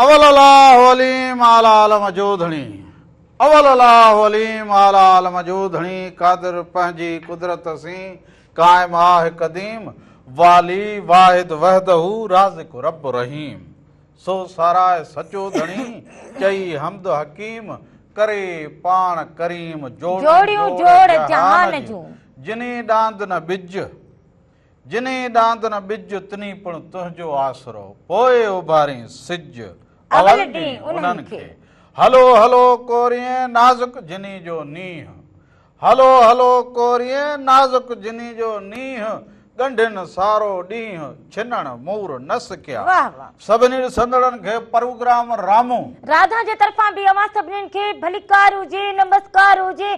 اول الله عليم اعليٰ عالم جو ڌڻي اول الله عليم اعليٰ عالم جو ڌڻي قادر پنهنجي قدرت سين قائم آه قديم والي واحد وحده رازق رب رحيم سو ساراهه سچو ڌڻي چئي حمد حڪيم ڪري پاڻ ڪريم جوڙيون جوڙ جهان جون جني ڏاند نه ٻج جنهين ڏاند نه ٻج، تنهين پڻ تنهنجو آسرو، پوء اڀارين سج، اول ڏينهن انهن کي. هلو هلو ڪوريين، نازڪ جني جو نينهن. هلو هلو ڪوريين، نازڪ جني جو نينهن، ڳنڍين سارو ڏينهن، ڇنڻ مور نه سکيا. سڀني ڏسندڙن کي پروگرام رامون. راڌا جي طرفان به اوهان سڀنين کي ڀليڪار هجي، نمسڪار هجي.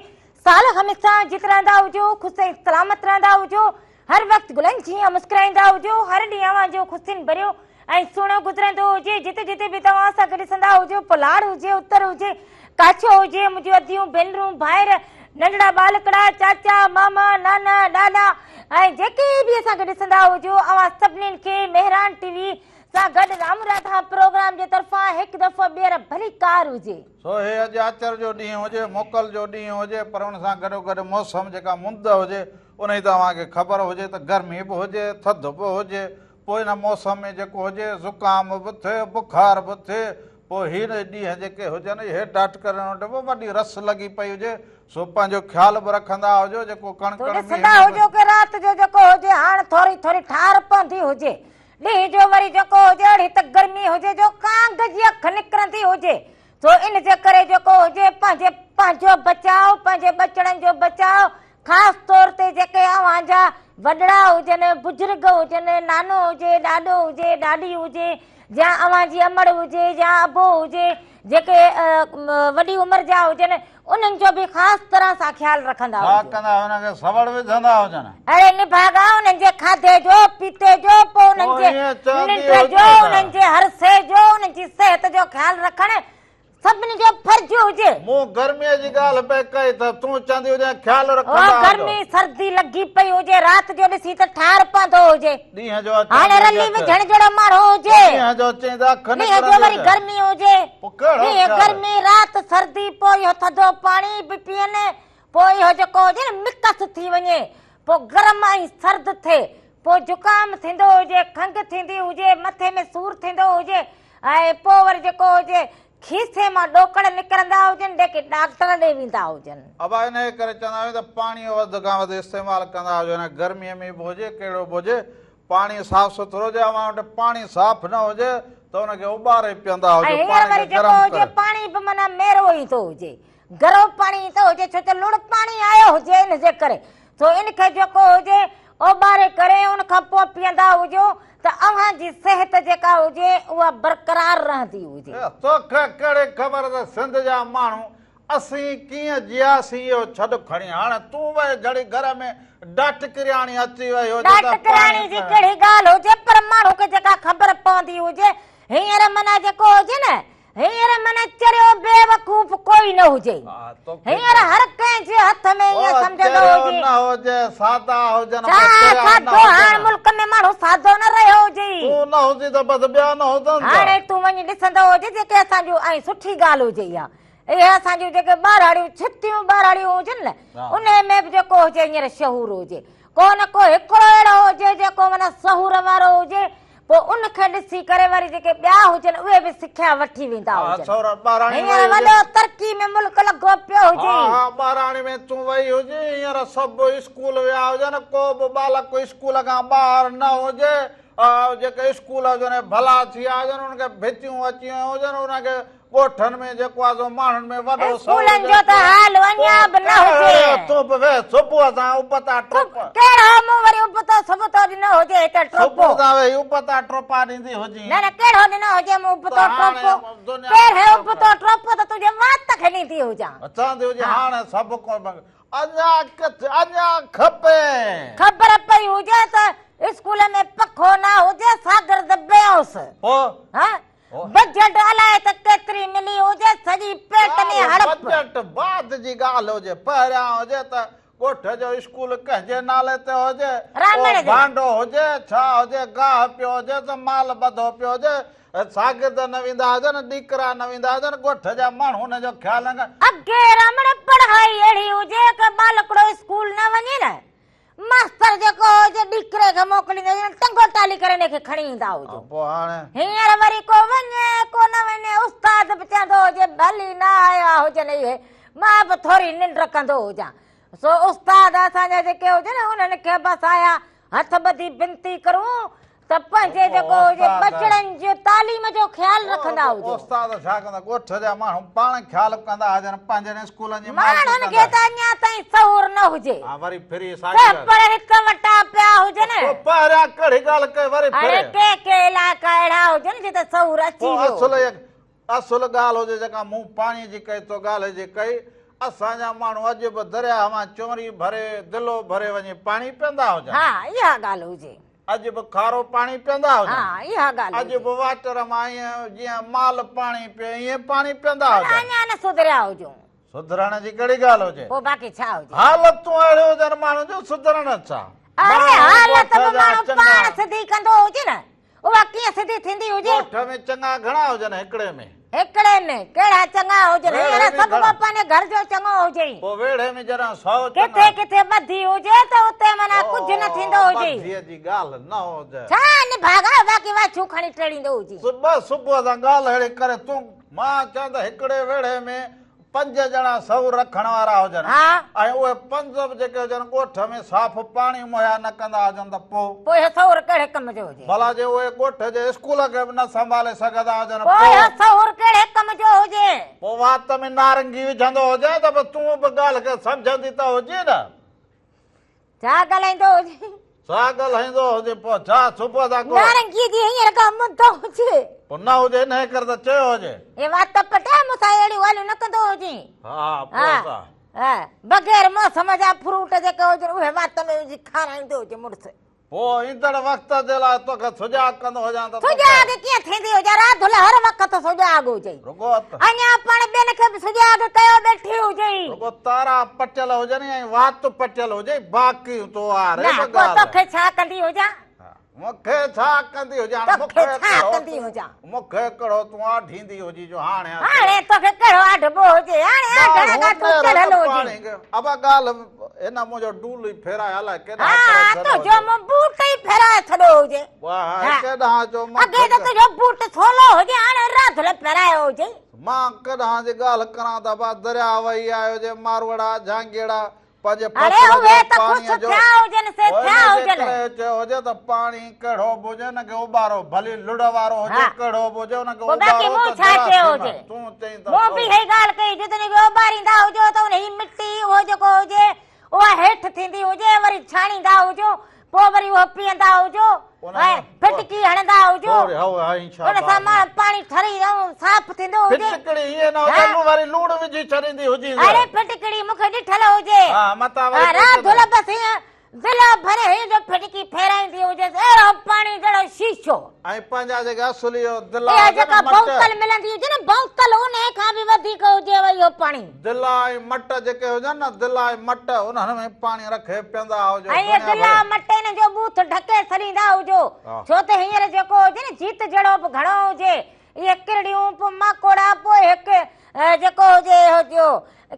سال هميشه جت رهندا هجو، خوش ۽ سلامت رهندا هجو، هر وقت گلن جيان مسڪرائيندا هجو، هر ڏينهن اوهان جو خوشين ڀريو ۽ سهڻو گذرندو هجي، جتي جتي به توهان اسان کي ڏسندا هجو، پلاڙ هجي، اتر هجي، ڪاڇو هجي، منهنجون اديون، ڀينرون، ڀائر، ننڍڙا ٻالڪڙا، چاچا، ماما، نانا، ڏاڏا ۽ جيڪي به اسان کي ڏسندا هجو، اوهان سڀنين کي مهراڻ ٽي وي سان گڏ رام راڌا پروگرام جي طرفان هڪ دفعو ٻيهر ڀليڪار هجي. سو هي اڄ آچر جو ڏينهن هجي، موڪل جو ڏينهن هجي، پر ان سان گڏوگڏ موسم جيڪا مند هجي، انهي ته اوهان کي خبر هجي ته گرمي به هجي، ٿڌ به هجي، پوء ان موسم ۾ جيڪو هجي، زڪام به ٿئي، بخار به ٿئي، پوء هي ڏينهن جيڪي هجن، هي ڊاڪٽرن وٽ به وڏي رس لڳي پئي هجي، سو پنهنجو خيال به رکندا هجو، جيڪو ڪڻ تو ڪڻ ڏسندا مينهن ۾ هجو ڪي رات جو جيڪو هجي، هاڻ ٿوري ٿوري ٺار پوندي هجي، ڏينهن جو وري جيڪو هجي اهڙي ته گرمي هجي جو ڪانگ جي اک نڪرندي هجي سو ان جي ڪري جيڪو هجي پنهنجي پنهنجو بچاء پنهنجي ٻچڙن جو بچاء خاص طور تي جيڪي اوهان جا وڏڙا هجن بزرگ هجن نانو هجي ڏاڏو هجي ڏاڏي هجي يا اوهان جي امڙ هجي يا ابو هجي جيڪي وڏي عمر جا هجن انهن جو به خاص طرح سان خيال رکندا ڇا هجو. ڪندا انهن کي سوڙ وجهندا هجن. اڙي نڀاڳا انهن جي کاڌي جو، پيتي جو، پوء انهن پوء جي ائين چوندي ننڊ هجي جو، ته. انهن جي هر شيء جو، انهن جي صحت جو خيال رکڻ سڀني جو فرض هجي. مون گرميء جي ڳالهه پئي ڪئي ته تون چوندي هجين خيال او رکندا هجو. گرمي سردي لڳي پئي هجي، رات جو ڏسين ته ٺار پوندو هجي. ڏينهن جو اچان هاڻي ٿي رلي اک. وجهڻ جهڙو ماڻهو هجي. ڏينهن جو اچين ته اک ڏينهن جو نڪرندي وري هجي. گرمي هجي. پوء ڪهڙو ڏينهن خيال؟ گرمي رات سردي پوء اهو ٿڌو پاڻي به پيئن پوء اهو جيڪو هجي نه مڪس ٿي وڃي پوء گرم ۽ سرد ٿئي پوء زڪام ٿيندو هجي کنگهه ٿيندي هجي مٿي ۾ سور ٿيندو هجي ۽ پوء وري جيڪو هجي کيسي مان ڏوڪڙ نڪرندا هجن جيڪي ڊاڪٽر ڏي ويندا هجن. ابا انهيء ڪري چوندا آهيون ته پاڻي وڌ کان وڌ استعمال ڪندا هجو هن گرميء ۾ به هجي ڪهڙو به هجي پاڻي صاف سٿرو هجي اوهان وٽ پاڻي صاف نه هجي ته ان کي اٻاري پيئندا ۽ هجو هينئر پاڻي وري کي جيڪو گرم هجي ڪري. پاڻي به معنيٰ ميرو ايندو هجي گرو پاڻي ايندو هجي ڇو ته لڙ پاڻي آيو هجي ان جي ڪري سو ان کي جيڪو هجي اوٻاري ڪري ان کان پوء پيئندا هجو ته اوهان جي صحت جيڪا هجي اها برقرار رهندي هجي. توکي ڪهڙي خبر ته سنڌ جا ماڻهو اسين ڪيئن جياسين اهو ڇڏ کڻي هاڻي تون ويهه جھڙي گهر ۾ ڊاٽ ڪرياڻي اچي وئي هجي ته ڊاٽ پاڻي ڪرياڻي جي ڪهڙي ڳالهه هجي پر ماڻهو کي جيڪا خبر پوندي هجي هينئر معنيٰ جيڪو هجي نه هينئر معنيٰ چريو بيوقوف ڪوئي نه هجي. هينئر هر ڪنهن جي هٿ ۾ ائين سمجهندو هجي. نه هجي سادا هجن ڇا سادو هاڻ ملڪ ۾ ماڻهو سادو نه رهيو هجي. تون نه هجين ته بس ٻيا نه هجن ته. هاڻي تون وڃي ڏسندو هجي جيڪي اسان جون ۽ سٺي ڳالهه هجي اها اهي اسان جون جيڪي ٻهراڙيون ڇتيون ٻهراڙيون هجن نه انهي ۾ به جيڪو هجي هينئر شعور هجي ڪو نه ڪو هڪڙو اهڙو هجي جيڪو معنيٰ شعور وارو هجي پوء ان کي ڏسي ڪري وري جيڪي ٻيا هجن اهي به سکيا وٺي ويندا هجن. هينئر وڏو ترقي ۾ ملڪ لڳو پيو هجي. ها ها ٻهراڙي ۾ تون وئي هجين هينئر سڀ اسڪول ويا هجن ڪو به ٻالڪ اسڪول کان ٻاهر نه هجي جيڪي اسڪول هجن اهي ڀلا ٿي ويا هجن انهن کي ڀتيون اچي ويون هجن انهن کي ڳوٺن ۾ جيڪو آ سو ماڻهن ۾ وڏو سو اسڪولن جو ته حال اڃا به نه هجي. تون به ويهه صبح سان ابتا ٽوپ. ڪهڙو مون وري ابتو سبتو ڏنو هجي هتي ٽوپو. صبح سان ويهي ابتا ٽوپا ڏيندي هجين. نه نه ڪهڙو ڏنو هجي مون ابتو ٽوپو. ڪهڙي ابتو ٽوپو ته تنهنجي وات کي ڏيندي هجان. چوندي هجي هاڻي سڀ ڪو اڃا ڪٿي اڃا کپي. خبر پئي هجي ته اسڪول ۾ پکو نه هجي شاگرد بيهوش. پوء. ها بجيٽ الائي ته ڪيتري ملي هجي سڄي پيٽ ۾ هڙپ. بجيٽ بعد جي ڳالهه هجي پهريان هجي ته ڳوٺ جو اسڪول ڪنهن جي نالي تي هجي، راهمڻ اهو جي. ڀانڊو هجي، ڇا هجي، گاهه پيو هجي ته مال ٻڌو پيو هجي، شاگرد نه ويندا هجن، ڏيڪرا نه ويندا هجن، ڳوٺ جا ماڻهو ان جو خيال نه ڪن. اڳي راهمڻ پڙهائي اهڙي هجي ڪه ٻالڪڙو اسڪول نه وڃي نه، ماستر جيڪو هجي ڏيڪري کي موڪليندو هجي نه ٽنگو ٽالي ڪري ان کي کڻي ايندا هجو. پوء هاڻي. هينئر وري ڪو وڃي ڪو نه وڃي، استاد به چوندو هجي ڀلي نه آيا هجن اهي، مان به ٿوري ننڊ ڪندو هجان. سو استاد اسان جا جيڪي هجن انهن کي به اسان اها هٿ ٻڌي بنتي ڪرون ته پنهنجي جيڪو هجي ٻچڙن جي تعليم جو خيال رکندا هجو. استاد ڇا ڪندا ڳوٺ جا ماڻهو پاڻ خيال ڪندا هجن پنهنجن اسڪولن جي مالڪي ماڻهن کي ته اڃا تائين شعور نه هجي. ها وري ڦري ساڳي ڳالهه. پر هڪ وٽا پيا هجن. پوء پهريان ڪهڙي ڳالهه ڪئي وري ڦري. اڙي ڪي ڪي علائقا اهڙا هجن جتي شعور اچي ويو. پوء اصل ڳالهه هجي جيڪا مون پاڻي جي ڪئي تو ڳالهه جي ڪئي، اسان جا ماڻهو اڄ به درياهه مان چونري ڀري، دلو ڀري وڃي پاڻي پيئندا هجن. ها اها ڳالهه هجي. اڄ به کارو پاڻي پيئندا هجن. ها اها ڳالهه اڄ هجي. به واٽر مان ائين جيئن مال پاڻي پيئي ائين پاڻي پيئندا پر هجن. اڃا نه سڌريا هجون. سڌرڻ جي ڪهڙي ڳالهه هجي. پوء باقي ڇا هجي. حالتون اهڙيون هجن ماڻهن جون سڌرڻ ڇا. اڙي ماڻهو حالت ڳوٺ به جا ماڻهو چڱا. پاڻ سڌي ڪندو هجي نه. اها ڪيئن سڌي ٿيندي هجي؟ ڳوٺ ۾ چڱا گهڻا هجن هڪڙي ۾. هڪڙي ۾ ڪهڙا چڱا هجن؟ ويڙهي هينئر ۾ سڀ گهڻا. ڪو پنهنجي گهر جو چڱو هجي. پوء ويڙهي ۾ جڏهن سئو چڱا. ڪٿي ڪٿي ٻڌي هجي ته اتي معنيٰ ڪجهه نه ٿيندو هجي. ٻڌيء جي ڳالهه نه هجي. ڇا نڀاڳا باقي واڇون کڻي ٽيڙيندو هجي. صبح صبح سان ڳالهه اهڙي ڪري تون مان چوان ته هڪڙي ويڙهي ۾ پنج ڄڻا سئو رکڻ وارا هجن ۽ اهي پنج به جيڪي هجن ڳوٺ ۾ صاف پاڻي مهيا نه ڪندا هجن ته پوء؟ پوء اهو سئور ڪهڙي ڪم جو هجي؟ ڀلا جي اهي ڳوٺ جي اسڪول کي به نه سنڀالي سگهندا هجن پوء؟ پوء اهو سئور ڪهڙي ڪم جو هجي؟ پوء وات ۾ نارنگي وجهندو هجين ته به تون به ڳالهه کي سمجهندي ته هجين نه. ڇا ڳالهائيندو هجين؟ ڇا ڳالهائيندو هجين پوء ڇا صبح سان ڪو. نارنگيء جي هينئر ڪا مند هجي. پوء نه هجي انهيء ڪري ته چيو هجي. اي وات پٽ مون سان اهڙيون ڳالهيون نه ڪندو هجين. ها پوء ڇا. ها بغير موسم جا فروٽ جيڪي هجن اهي وات ۾ وجهي کارائيندو هجي مڙس. پوء ايندڙ وقت جي لاء توکي سجاڳ ڪندو هجان ته توکي. سجاڳ ڪيئن ٿيندي هجان راڌل هر وقت سجاڳ هجئي. رڳو اڃا پاڻ ٻين کي به سجاڳ ڪيو ويٺي هجئي. رڳو تارا پٽيل هجن ۽ وات پٽيل هجئي باقي تو آ ري نه به پوء ڳالهه. توکي ڇا ڪندي هجان. مون کي ڇا ڪندي هجان توکي مون کي ڇا ڪهڙو ڪندي تون هجان. مون کي ڪهڙو تون آڍيندي هجي جو هاڻي هاڻي توکي ڪهڙو آڍبو هجي هاڻي آڍڻ کان تون چڙهيل هجين. ابا ڳالهه هن منهنجو ڊول ئي ڦيرائي الائي ڪيڏانهن ها ڪري ڇڏيو تنهنجو هجي. مون بوٽ ئي ڦيرائي ڇڏيو هجي. واهه ڪيڏانهن جو مان اڳي ته تنهنجو بوٽ ٿولهو هجي هاڻي راڌل ڦيرايو هجي. مان ڪڏهن جي ڳالهه ڪران ته ابا درياء وهي آيو هجي ماروئڙا جهانگيئڙا پنهنجي اڙي فصل جو اهي ته پاڻيء خوش جو ٿيا هجن سي پوء ٿيا ان جي هجن. ڪري چيو هجي ته پاڻي ڪهڙو به هجي ان کي اٻارو ڀلي لڙ وارو هجي ها. ڪهڙو به هجي ان کي پوء باقي اٻارو مون ته ڇا چيو جراثيم هجي؟ تون چئين ته مون به سو. اها ئي ڳالهه ڪئي جتن کي اٻاريندا هجو ته انهي مٽي اهو جيڪو هجي اها هيٺ ٿيندي هجي وري ڇاڻيندا هجو پوء وري اهو پيئندا هجو ۽ ڦٽڪي هڻندا هجو ان سان مان پاڻي ٺري ۽ صاف ٿيندو هجي. ڦٽڪڙي ائين نه هجي وري لوڻ وجهي ڇڏيندي هجينس. اڙي ڦٽڪڙي مون کي ڏٺل هجي. راڌل بس هيئن دل ڀري هيئن جو ڦٽڪي ڦيرائيندي هجيس اهڙو پاڻي جهڙو شيشو. ۽ پنهنجا جيڪي اصلي اهو دلا اها هجن جيڪا مٽ. بوتل ملندي هجي نه بوتل انهي کان به وڌيڪ هجيو اهو پاڻي. دلا ۽ مٽ جيڪي هجن نه دلا ۽ مٽ انهن ۾ پاڻي رکي پيئندا هجو ۽ اهي دنيا دلا ڀر. مٽ انهن جو ٻوٿ ڍڪي ڇڏيندا هجو ڇو ته هينئر جيڪو هجي نه جيت جهڙو به گهڻو هجي اهي ڪرڙيون پوء ماڪوڙا پوء هڪ جيڪو هجي اهو جو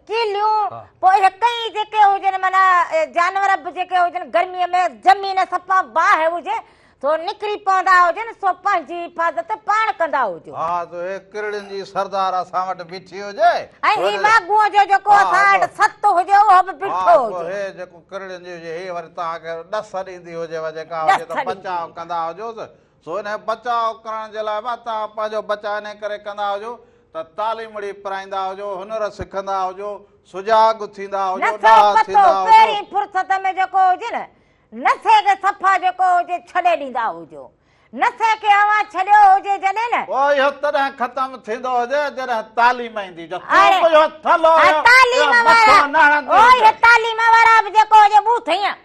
ڪيليون پوء اهي ڪئين جيڪي هجن معنيٰ جانور به جيڪي هجن گرميء ۾ زمين صفا باهه هجي سو نڪري پوندا هجن سو پنهنجي حفاظت پاڻ ڪندا هجو. ها تو هي ڪرڙين جي سردار اسان وٽ بيٺي هجي. ۽ هي واڳونء جو جيڪو اسان وٽ ست هجي اهو به بيٺو ها پوء هجي. هي جيڪو ڪرڙين جي هجي هي وري توهان کي ڏس ڏيندي هجيو جيڪا هجي ته بچاء ڪندا هجوس سو انهي بچاء ڪرڻ جي لاء به توهان پنهنجو بچاء انهي ڪري ڪندا هجو ته تعليم ڙي پرائيندا هجو هنر سکندا هجو سجاڳ ٿيندا هجو نسو ڏاها پتو ٿيندا هجو. پهرين فرصت ۾ جيڪو هجي نه نشي کي صفا جيڪو هجي ڇڏي ڏيندا هجو. نشي کي اوهان ڇڏيو هجي جڏهن نه. پوء اهو تڏهن ختم ٿيندو هجي جڏهن تعليم ايندي جو تون به اهو ٿلهو اهو مٿو نه هڻندي هجي. اهي تعليم وارا به جيڪو هجي ٻوٿ هيئن.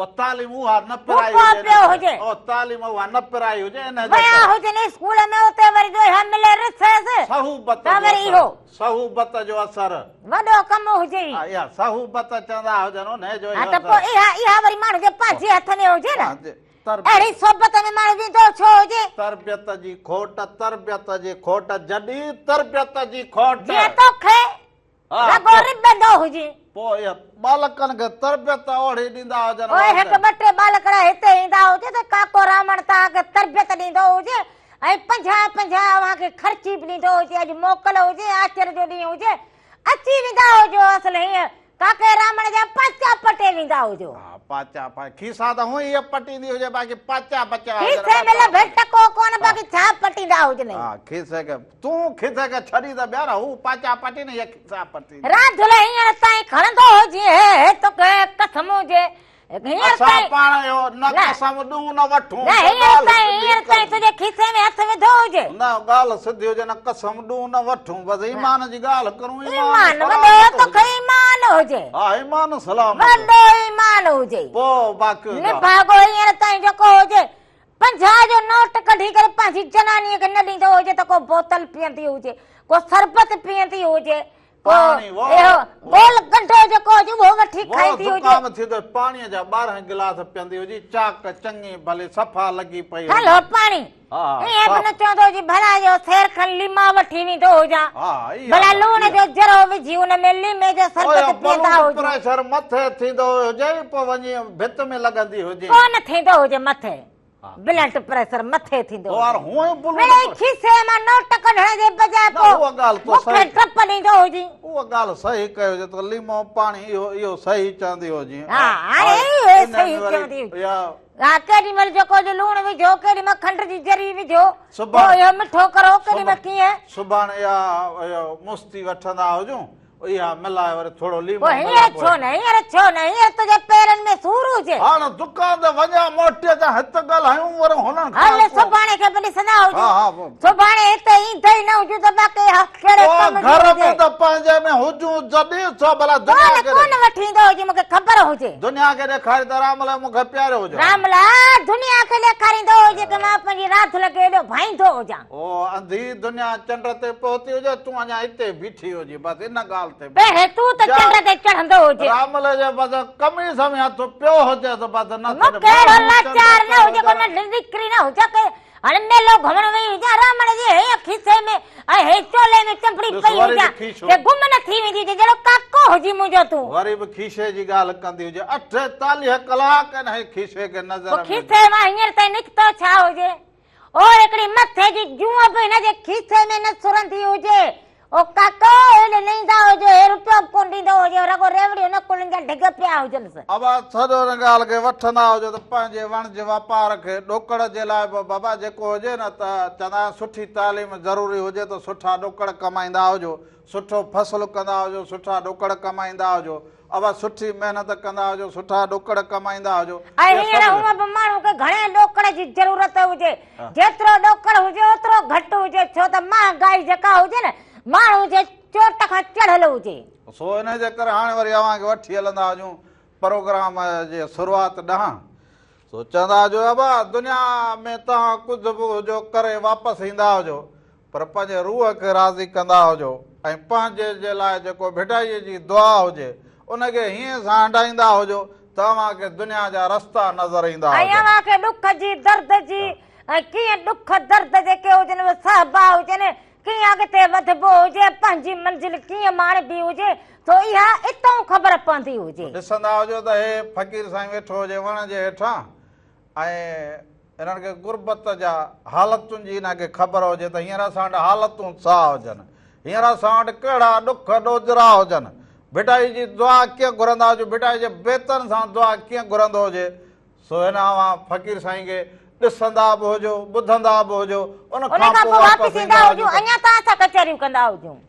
پوء تعليم اها نه پرائي هجي پيو هجي. او تعليم اها نه پرائي هجي ان جي ويا هجن اسڪول ۾ اتي وري جو اها ملي رسيس صحبت ته وري اهو صحبت جو اثر وڏو ڪم هجي. ها اها صحبت چوندا هجن انهي جو ها ته پوء اها اها وري ماڻهو جي پنهنجي هٿ ۾ هجي نه. اهڙي صحبت ۾ ماڻهو ويندو ڇو هجي؟ تربيت جي کوٽ تربيت جي کوٽ جڏهن تربيت جي کوٽ. جيئن توکي رڳو رٻندو هجين. پوء اها ٻالڪن کي تربيت اوهڙي ڏيندا هجن. اهي هڪ ٻه ٽي ٻالڪڙا هتي ايندا هجي ته ڪاڪو رامڻ توهان کي تربيت ڏيندو هجي ۽ پنجاهه پنجاهه اوهان کي خرچي به ڏيندو هجي اڄ موڪل هجي آچر جو ڏينهن هجي اچي ويندا هجو اصل هيئن ڪاڪي رامڻ جا پاچا پٽي ويندا هجو. ها پاچا پا کيسا ته هونئن ئي پٽيندي هجي باقي پاچا بچيا هجن. کيسي ۾ لڀي ٽڪو ڪونه باقي ڇا پٽيندا هجن. ها کيسي کي تون کيسي کي ڇڏي ته ٻيا نه هو پاچا پٽي نه هي کيسا پٽي. راڌل هينئر تائين کڻندو هجين هي هي توکي قسم هجي هينئر اسان تائين پاڻ اهو نه قسم ڏون نه وٺون. نه هينئر تائين هينئر تائين تنهنجي کيسي ۾ هٿ وڌو هجي. نه ڳالهه سڌي هجي نه قسم ڏون نه وٺون بس ايمان جي ڳالهه ڪرون ايمان وڏو توکي ايمان هجي. ها ايمان سلامت. وڏو ايمان هجي. پوء باقي نڀاڳو هينئر تائين جيڪو هجي 50 جو نوٽ ڪڍي ڪري پنهنجي جنانيء کي نه ڏيندو هجي ته ڪو بوتل پيئندي هجي ڪو شربت پيئندي هجي ڪو اهو گول ڳنڍو جيڪو هجي اهو وٺي کائيندي هجي. زڪام ٿيندو پاڻيء جا 12 گلاس پيئندي هجي چاڪ چڱي ڀلي صفا لڳي پئي هجي. ٿلهو پاڻي ائين به نه چوندو هجي ڀلا اهو سير کن ليما وٺي ويندو هجان ڀلا لوڻ جو ذرو وجهي ان ۾ ليمي جو شربت پيئندا هجون. پريشر مٿي ٿيندو هجي پوء وڃي ڀت ۾ لڳندي هجي. ڪونه ٿيندو هجي مٿي بلڊ پريشر مٿي ٿيندو هجي. مڙئي کيسي مان نوٽ ڪڍڻ جي بجاء پوء مون کي ڊپ ڏيندو هجي. اها ڳالهه صحيح ڪئي هجي ته ليمو پاڻي اهو اهو صحيح چوندي هجي. ها هاڻي اهو صحيح چوندي هجي. ها ڪيڏي مهل جيڪو جو لوڻ وجهو ڪيڏي مهل کنڊ جي ذري وجهو پوء اهو مٺو ڪرو ڪيڏي مهل ڪيئن. سڀاڻي اها مستي وٺندا هجون اها ملائي وري ٿورو ليمو پوء هينئر ڇو نه هينئر ڇو نه هينئر تنهنجي پيرن ۾ سور هجي. هاڻ دڪان تي وڃان موٽي اچان هت ڳالهايون وري هنن کان هل سڀاڻي کي به ڏسندا هجون سڀاڻي هتي ايندي نه هجون ته باقي اها ڪهڙي ڪم جي گهر ۾ ته پنهنجي ۾ هجون جڏهن سو ڀلا دنيا کي ڪونه وٺي ايندو هجي مون کي خبر هجي. دنيا کي ڏيکاري ته راملا مون کي پياريو هجي. راملا دنيا کي ڏيکاريندو هجي ته مان پنهنجي راڌل کي ايڏو ڀائيندو هجان. او انڌي دنيا چنڊ تي پهتي هجي تون اڃا هتي بيٺي هجي بس ان ڳالهه تي. پهرين تون ته چنڊ تي چڙهندو هجي. رامل جي بس قميص ۾ هٿ پيو هجي ته بس نه مون کي اهڙو لاچار نه هجي ڪو ننڍي نڪري نه هجان ڪي هاڻي ميلو گهمڻ وئي هجان رامڻ جي هيء کيسي ۾ ۽ هي چولي ۾ چنبڙي پئي هجان ڪي گم نه ٿي ويندي هجي جهڙو ڪاڪو هجي منهنجو تون. وري به کيسي جي ڳالهه ڪندي هجي 48 ڪلاڪ انهيء کيسي کي نظر ۾. پوء کيسي مان هينئر تائين نڪتو ڇا هجي؟ او هڪڙي مٿي جي جونء به هن جي کيسي ۾ نه سرندي هجي. او ڪاڪو هيڏي نه ايندا هجو، هي روپيو به ڪونه ڏيندو هجي، رڳو ريوڙيون نه ڪلن جا ڍڳ پيا هجنس. ابا سڄو ان ڳالهه کي وٺندا هجو ته پنهنجي وڻج واپار کي ڏوڪڙ جي لاء به بابا جيڪو هجي نه ته چوندا آهن سٺي تعليم ضروري هجي ته سٺا ڏوڪڙ ڪمائيندا هجو، سٺو فصل ڪندا هجو، سٺا ڏوڪڙ ڪمائيندا هجو. اوهان سٺي محنت ڪندا هجو، سٺا ڏوڪڙ ڪمائيندا هجو. ۽ هينئر هونء به ماڻهو کي گهڻي ڏوڪڙ جي ضرورت هجي. جيترو ڏوڪڙ هجي اوترو گهٽ هجي، ڇو ته مهانگائي جيڪا هجي نه، ماڻهو جي چوٽ کان چڙهيل هجي. سو انهيء جي ڪري هاڻي وري اوهان کي وٺي هلندا هجون پروگرام جي شروعات ڏانهن. سو چوندا هجو ابا دنيا ۾ توهان ڪجهه به هجو ڪري واپس ايندا هجو، پر پنهنجي روح کي راضي ڪندا هجو ۽ پنهنجي جي لاء جيڪو ڀٽائيء جي دعا هجي ان کي هيئن سان هنڊائيندا هجو ته اوهان کي دنيا جا رستا نظر ايندا ۽ هجن. اوهان کي ڏک جي درد جي ۽ ڪيئن ڏک درد جيڪي هجن اهي سهبا هجن، ڪيئن اڳتي وڌبو هجي، پنهنجي منزل ڪيئن ماڻبي هجي، سو اها اتئون خبر پوندي هجي. ڏسندا هجو ته هي فقير سائين ويٺو هجي وڻ جي هيٺان ۽ انهن کي غربت جا حالتن جي انهن کي خبر هجي ته هينئر اسان وٽ حالتون ڇا هجن، هينئر اسان وٽ ڪهڙا ڏک ڏوجهرا هجن، ڀٽائي جي دعا ڪيئن گهرندا هجون، ڀٽائي جي بيتن سان دعا ڪيئن گهرندو هجي، سو هن اوهان فقير سائين کي ڏسندا به هجو، ٻڌندا به هجو، ان ان کان کان پوء پوء واپس واپس ايندا ايندا هجون هجون، ته. اڃا توهان سان ڪچهريون ڪندا هجون.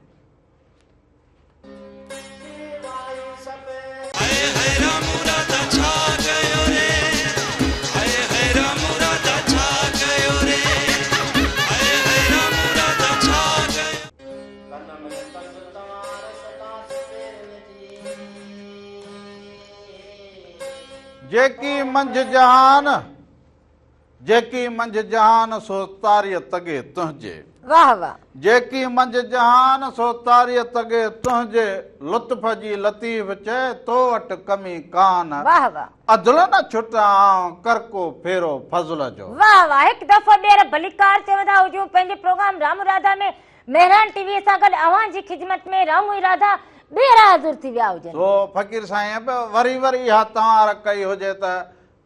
جيڪي منجهه جهان، جيڪي منجهه جهان سو تاريء تڳي تنهنجي. واهه واهه. جيڪي منجهه جهان سو تاريء تڳي تنهنجي، لطف جي لطيف چئي تو وٽ ڪمي ڪانه. واهه واهه. عدل نه ڇٽان آئون ڪر ڪو ڦيرو فضل جو. واهه واهه هڪ دفعو ٻيهر ڀليڪار چوندا هجون پنهنجي پروگرام رام راڌا ۾ مهراڻ ٽي وي سان گڏ اوهان جي خدمت ۾ رام ۽ راڌا ٻيهر حاضر ٿي ويا هجن. سو فقير سائين به وري وري اها تنوار ڪئي هجي ته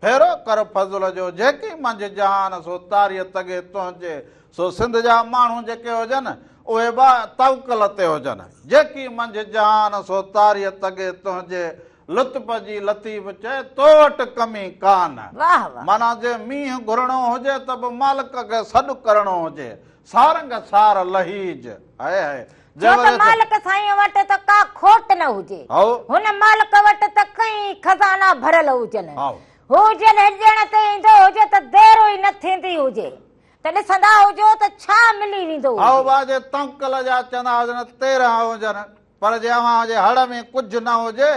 ڦيرو ڪر فضل جو، جيڪي منجهه جهان سو تاريء تڳي تنهنجي، سو سنڌ جا ماڻهو جيڪي هجن اهي به توڪل تي هجن، جيڪي منجهه جهان سو تاريء تڳي تنهنجي، لطف جي لطيف چئي تو وٽ ڪمي ڪانه. معنيٰ جي مينهن گهرڻو هجي ته به مالڪ کي سڏ ڪرڻو هجي، سارنگ سار لهيج، هئي هئي. ڇو ته مالڪ سائينء وٽ ته ڪا کوٽ نه هجي. هن مالڪ وٽ ته ڪئين خزانا ڀريل هجن. هو جڏهن ڏيڻ تي ايندو هجي ته دير ئي نه ٿيندي هجي ته ڏسندا هجو ته ڇا ملي ويندو هجي. هائو با جي تنڪل جا چندا هجن 13 هجن پر جي اوهان جي هڙ ۾ ڪجهه نه هجي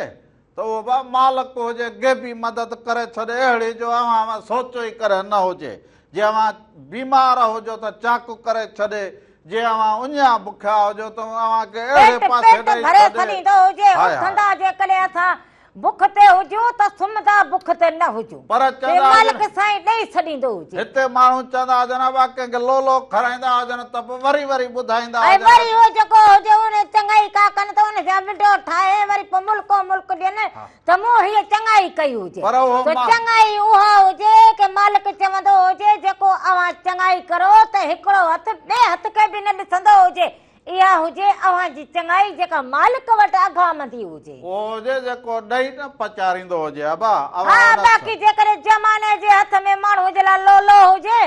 ته اهو با مالڪ هجي غيبي مدد ڪري ڇڏي اهڙي جو اوهان مان سوچيو ئي ڪڏهن نه هجي. جي اوهان بيمار هجو ته چاڪ ڪري ڇڏي، جي اوهان اڃا بکيا هجو ته اوهان کي اهڙي پيٽ پاسي پيٽ ڏئي ڀري ڇڏي. ڇڏيندو هجي. High high. اٿندا جيڪڏهن اسان بک تي هجون ته سمهندا بک تي نه هجون. پر تي چوندا مالڪ هجن. سائين ڏئي ڇڏيندو هجي. هتي ماڻهو چوندا هجن ابا ڪنهن کي لولو کارائيندا هجن ته به وري وري ٻڌائيندا ۽ هجن. وري اهو جيڪو هجي ان چڱائي ڪا ڪن ته ان جا وڊيو ٺاهي وري پوء ملڪو ملڪ ڏين ته مون هيء چڱائي ڪئي هجي. پر اهو ته چڱائي اها هجي ڪه مالڪ چوندو هجي جيڪو اوهان چڱائي ڪرو ته هڪڙو هٿ ٻئي هٿ کي به نه ڏسندو هجي. اها هجي اوهان جي چڱائي جيڪا مالڪ وٽ اگهامندي هجي. اهو هجي جيڪو ڏئي نه پچاريندو هجي ابا ها اوهان ان باقي جيڪڏهن زماني جي هٿ ۾ ماڻهوء جي لاء لولو هجي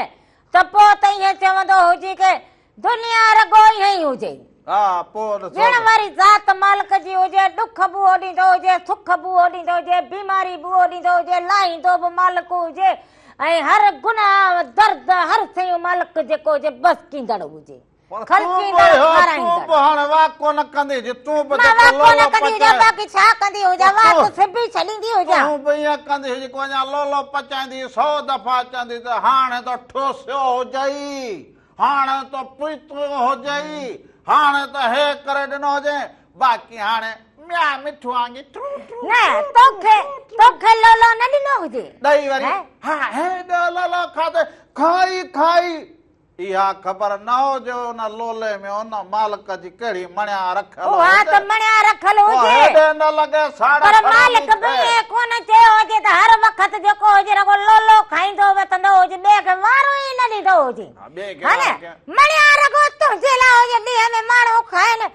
ته پوء ته ائين چوندو هجي ڪه دنيا رڳو ائين ئي هجي. ها پوء ڏسو ڏيڻ ته. واري ذات مالڪ جي هجي، ڏک به اهو ڏيندو هجي، سک به اهو ڏيندو هجي، بيماري به اهو ڏيندو هجي، لاهيندو به مالڪ هجي ۽ هر گناهه، درد، هر شيون مالڪ جيڪو هجي بس ڪيندڙ هجي. پر تون به خلقيندڙ، اهو تون کارائيندڙ. به هاڻي واڪو نه ڪندي جي تون به مان جيڪو واڪو نه لولو ڪندي هجان پچائي. باقي ڇا ڪندي هجان، تون وات سبي ڇڏيندي هجان. تون به ائين ڪندي هجي ڪو اڃا لولو پچائيندي سو دفعا چوندي ته هاڻي ته ٺوسيو هجئي. هاڻي ته پيتو هجئي، هاڻي ته هي ڪري ڏنو هجئي، باقي هاڻي ميان مٺو آنگي ٽرو ٽرو نه ٽرو ٽرو توکي ٽرو ٽرو. توکي لولو نه ڏنو هجي. ڏئي وري هه؟ ها هيڏو لولو کاڌئي، کائي کائي اها خبر نه هجي ان لولي ۾ ان مالڪ جي ڪهڙي مڻيا رکيل اها ته هجي. مڻيا رکيل پوء هجي. هيڏي نه لڳي ساڙ پر کڻندي مالڪ به ٿئي. ائين ڪونه چيو هجي ته هر وقت جيڪو هجي رڳو لولو کائيندو وتندو هجي ٻئي کي وارو ئي نه ڏيندو هجي. ها ٻئي کي ها نه وارو ڪيئن. مڻيا رڳو تنهنجي لاء هجي ڏينهن ۾ ماڻهو کائن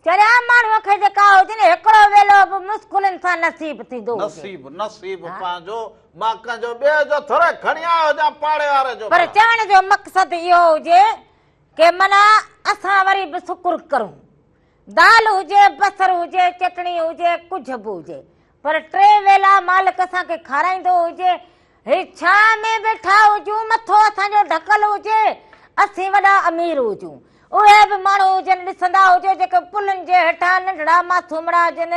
چريا ماڻهوء کي جيڪا هجي نه هڪڙو ويلو به مشڪلن سان نصيب ٿيندو هجي. نصيب نصيب پنهنجو مان ڪنهن جو ٻئي جو ٿوري کڻي آيو هجان پاڙي واري جو پر ڀلا. چوڻ جو مقصد اهو هجي ڪي معنيٰ اسان وري به شڪر ڪرون. دال هجي، بصر هجي، چٽڻي هجي، ڪجهه به هجي پر ٽي ويلا مالڪ اسان کي کارائيندو هجي. هي ڇانء ۾ ويٺا هجون، مٿو اسان جو ڍڪل هجي، اسين وڏا امير هجون. اهي به ماڻهو هجن، ڏسندا هجو جيڪي پلن جي هيٺان ننڍڙا معصومڙا هجن،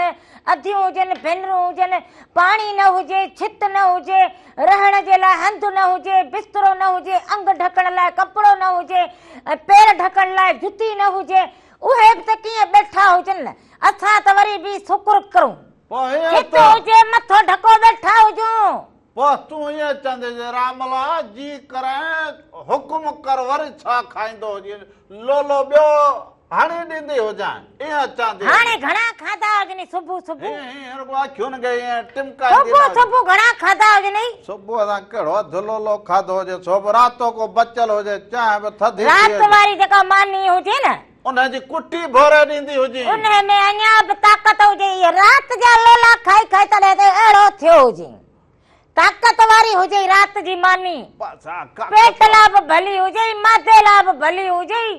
اديون هجن، ڀينرون هجن، پاڻي نه هجي، ڇت نه هجي، رهڻ جي لاء هنڌ نه هجي، بسترو نه هجي، انگ ڍڪڻ لاء ڪپڙو نه هجي ۽ پير ڍڪڻ لاء جتي نه هجي، اهي به ته ڪيئن ٻيٺا هجن، اسان ته وري به شڪر ڪرون. پوء هيئن ڇت ته. هجي، مٿو ڍڪو ويٺا هجون. پوء تون ائين چوندين جي راملا جي ڪرين حڪم ڪر وري ڇا کائيندو هجين لولو ٻيو هڻي ڏيندي هجانء ائين چوندي هاڻي هجين. گهڻا کاڌا هجنئي صبح صبح. هيئن هيئن رڳو اکين کي ائين ٽمڪائيندي صبح نه هجين. صبح گهڻا کاڌا هجنئي. صبح سان ڪهڙو اڌ لولو کاڌو هجي سو به راتو ڪو بچيل هجي چانهه به ٿڌي ٿي رات هجي. واري جيڪا ماني هجي نه. انهيء جي ڪٽي ڀوري ڏيندي هجين. انهيء ۾ اڃا به طاقت هجي. اهي رات جا لولا کائي کائي تڏهن ته اهڙو ٿيو هجين. طاقت واري هجئي رات جي ماني. پيٽ لاء به ڀلي هجئي، معدي لاء به ڀلي هجئي،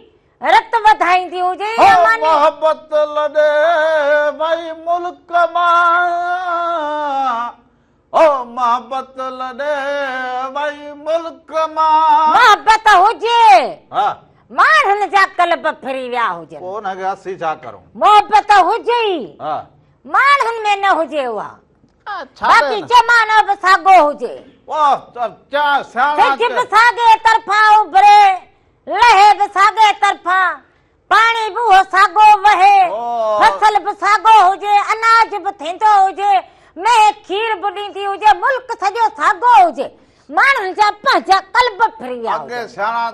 رت وڌائيندي هجئي اها هو ماني. محبت لڏي وئي ملڪ مان، هو محبت لڏي وئي ملڪ مان. محبت هجي. ها. ماڻهن جا قلب ڦري ويا هجن. پوء ان کي اسين ڇا ڪرون؟ محبت هجي ئي. ها. ماڻهن ۾ نه هجي اها. باقي زمانو به ساڳو هجي. سج به ساڳي طرفان اڀري، لهي به ساڳي طرفان، پاڻي به اهو ساڳو وهي، فصل به ساڳو هجي، اناج به ٿيندو هجي، مينهن کير به ڏيندي هجي، ملڪ سڄو ساڳو هجي، ماڻهن جا پنهنجا قلب ڦري ويا هجن،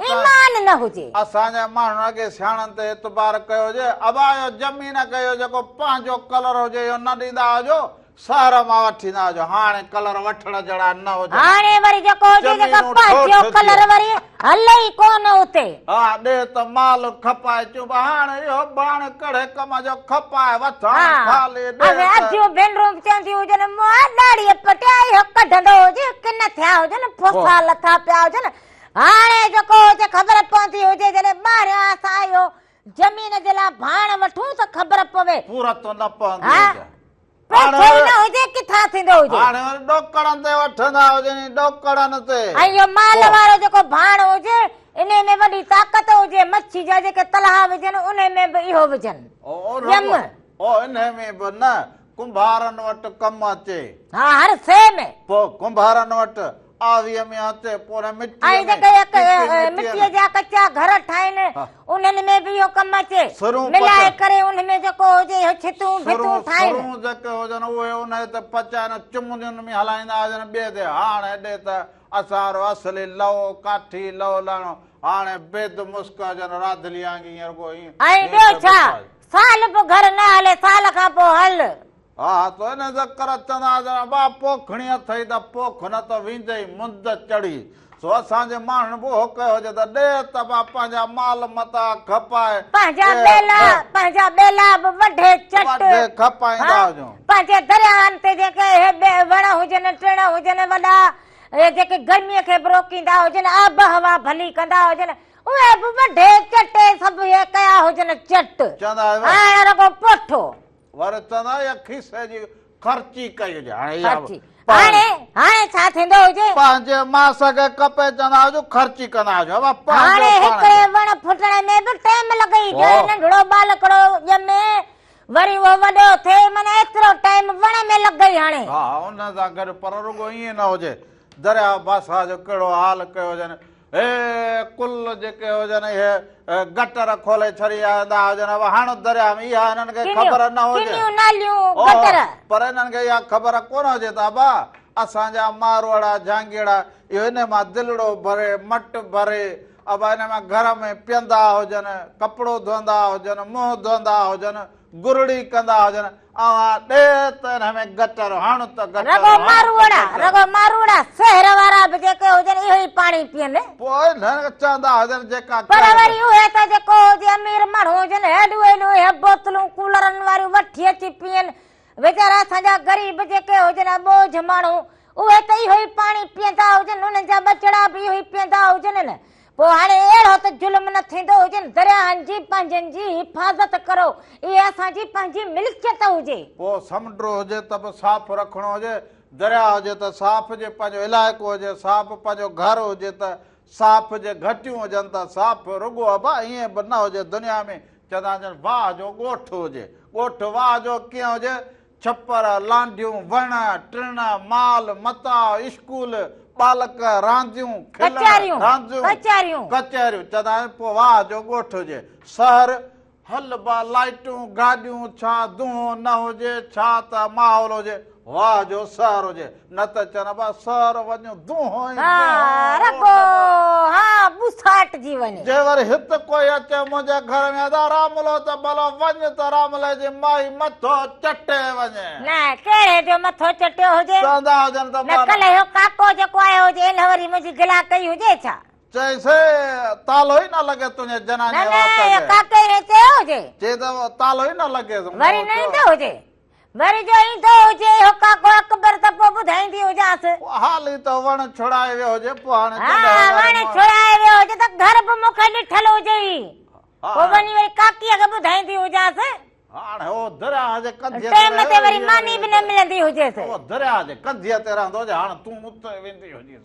ايمان نه هجي. اسان جي ماڻهن اڳي سياڻن تي اعتبار ڪيو هجي، ابا اهو زمين کي اهو جيڪو پنهنجو ڪلر هجي اهو نه ڏيندا هجو، شهر مان وٺيندا هجو، هاڻي ڪلر وٺڻ جهڙا نه هجن. هاڻي وري جيڪو هجي جيڪا پنهنجو ڪلر وري هلي ئي ڪونه اتي. ها ڏي ته مال کپائي چون پيا هاڻي اهو ڀاڻ ڪهڙي ڪم جو کپائي وٺ هاڻي خالي ڏي ته. اديون ڀينرون به چونديون هجن منهن ڏاڙهيء پٽيا اهو ڪڍندو هجي ڪن ٿيا هجن ڦوسا لٿا پيا هجن هاڻي جيڪو هجي خبر پوندي هجي جڏهن ٻاهريان اسان اهو زمين جي لاء ڀاڻ وٺون ته خبر پوي. پورت نه پوندي هجي. پئسو ئي نه هجي ڪٿان ٿيندو هجي. هاڻي وري ڏوڪڙن تي وٺندا هجن ڏوڪڙن تي. ۽ اهو مال وارو جيڪو ڀاڻ هجي انهي ۾ وڏي طاقت هجي مڇي جا جيڪي تلها وجهن انهي ۾ به اهو وجهن. ڄم. او انهي ۾ به نه ڪنڀارن وٽ ڪم اچي. ها هر شيء ۾. پوء ڪنڀارن وٽ آويء ۾ اچي پوء ان مٽيء ۽ ۾. جيڪي مٽيء جا ڪچا گهر ٺاهين انهن ۾ به اهو ڪم اچي. ملائي ڪري ان ۾ جيڪو هجي اهو ڇتون ڀتون ٺاهين. سرون جيڪي هجن اهي انهي تي پچائين چمنين ۾ هلائيندا هجن ٻئي تي. هاڻ هيڏي ته اسان وارو اصلي لئو ڪاٺي لئو لهڻو هاڻي بيد مسڪ هجن راڌلي آنگي ائين رڳو ائين. ۽ ٻيو ڇا سال به گهر نه هلي سال کان پوء هل. ها ته ان ذڪر چوندا هجن ابا پوکڻي اٿئي ته پوک نه ته ويندئي مند چڙهي. سو اسان جي ماڻهن به اهو ڪيو هجي ته ڏي ته ابا پنهنجا مال متاع کپائي پنهنجا ٻيلا پنهنجا ٻيلا به وڍي چٽ وڍي کپائيندا هجون. پنهنجي درياهن تي جيڪي اهي وڻ هجن ٽڻ هجن وڏا اهي جيڪي گرميء کي به روڪيندا هجن آبهوا ڀلي ڪندا هجن اهي به وڍي چٽي سڀ اهي ڪيا هجن چٽ چوندا هاڻ رڳو پوٺو. وري چوندا اها کيسي جي خرچي ڪئي هجي. هاڻي اها خرچي. هاڻي هاڻي ڇا ٿيندو هجي؟ پنهنجي ماس کي ڪپي چوندا هجو خرچي ڪندا هجو. ابا پنهنجو هاڻي پاڻ هڪڙي کي. وڻ ڦٽڻ ۾ به ٽيم لڳئي جو ننڍڙو ٻالڪڙو ڄمي وري اهو وڏو ٿئي معنيٰ ايترو ٽيم وڻ ۾ لڳئي هاڻي. ها ان سان گڏ پر رڳو ائين نه هجي درياء بادشاهه جو ڪهڙو حال ڪيو هجن. هي ڪل جيڪي هجن اهي گٽر کولي ڇڏي آيندا هجن ابا هاڻ درياء ۾ اها هنن کي خبر نه هجي ڪنيون ناليون گٽر پر هنن کي اها خبر ڪونه هجي ته ابا اسان جا ماروئڙا جهانگيئڙا اهو انهي مان دلڙو ڀري مٽ ڀري ابا انهي مان گهر ۾ پيئندا هجن ڪپڙو ڌوئندا هجن منهن ڌوئندا هجن گرڙي ڪندا هجن، اوهان ڏي ته انهن ۾ گٽر هڻ ته گٽر رڳو ماروئڙا، رڳو ماروئڙا، شهر وارا به جيڪي هجن اهو ئي پاڻي پيئن. پوء انهن کي چوندا هجن جيڪا پر وري اهي ته جيڪو هجي امير ماڻهو هجن هيڏو هيڏو اهي بوتلون ڪولرن واريون وٺي اچي پيئن. ويچارا اسان جا غريب جيڪي هجن اٻوجهه ماڻهو اهي ته اهو ئي پاڻي پيئندا هجن انهن جا ٻچڙا به اهو ئي پيئندا هجن نه. پوء هاڻي اهڙو ته ظلم نه ٿيندو هجي درياهن جي پنهنجن جي حفاظت ڪرو اهي اسان جي پنهنجي ملڪيت هجي. پوء سمنڊ هجي ته به صاف رکڻو هجي، درياهه هجي ته صاف جي پنهنجو علائقو هجي صاف پنهنجو گهر هجي ته صاف جي گهٽيون هجن ته صاف رڳو ابا ائين به نه هجي دنيا ۾ چوندا هجن واهه جو ڳوٺ هجي ڳوٺ واهه جو ڪيئن هجي ڇپر، لانڍيون، وڻ، ٽڻ، مال، متاع، اسڪول، ٻالڪ، رانديون، کلڻ، رانديون، ڪچهريون، چوندا آهن پوء واهه جو ڳوٺ هجي، شهر، هل با لائٽون، گاڏيون، ڇا دونهون نه هجي، ڇا ته ماحول هجي، واهه جو شهر هجي، نه ته چون با شهر وڃ دونهون ئي دونهون، رڳو ها ٻوساٽجي وڃي. جي وري هت ڪوئي اچي منهنجي گهر ۾ ادا راملو ته ڀلو وڃ ته راملي جي مائي مٿو چٽي وڃي. نه ڪهڙي جو مٿو چٽيو هجي. چوندا هجن ته نه ڪلهه اهو ڪاڪو جيڪو آيو هجي ان وري منهنجي گلا ڪئي هجي ڇا؟ چئيس تالو ئي نه لڳي تنهنجي جناني نه وات نه کي. اهو ڪاڪي ائين چيو هجي. چئي ته تالو ئي نه لڳيس. وري نه ايندو هجي. وري جو ايندو هجي اهو ڪاڪو اڪبر ته پوء ٻڌائيندي هجانس. پوء حالي ته وڻ ڇڙائي ويو هجي پوء هاڻي ها وڻ ڇڙائي ويو هجي ته گهر به مون کي ڏٺل هجي ئي. پوء وڃي وري ڪاڪيء کي ٻڌائيندي هجانس. هاڻي هو درياهه جي ڪنڌيء تي ٽيم تي وري ماني به نه ملندي هجيس. هو درياهه جي ڪنڌيء تي رهندو هجي هاڻ تون اتي ويندي هجيس.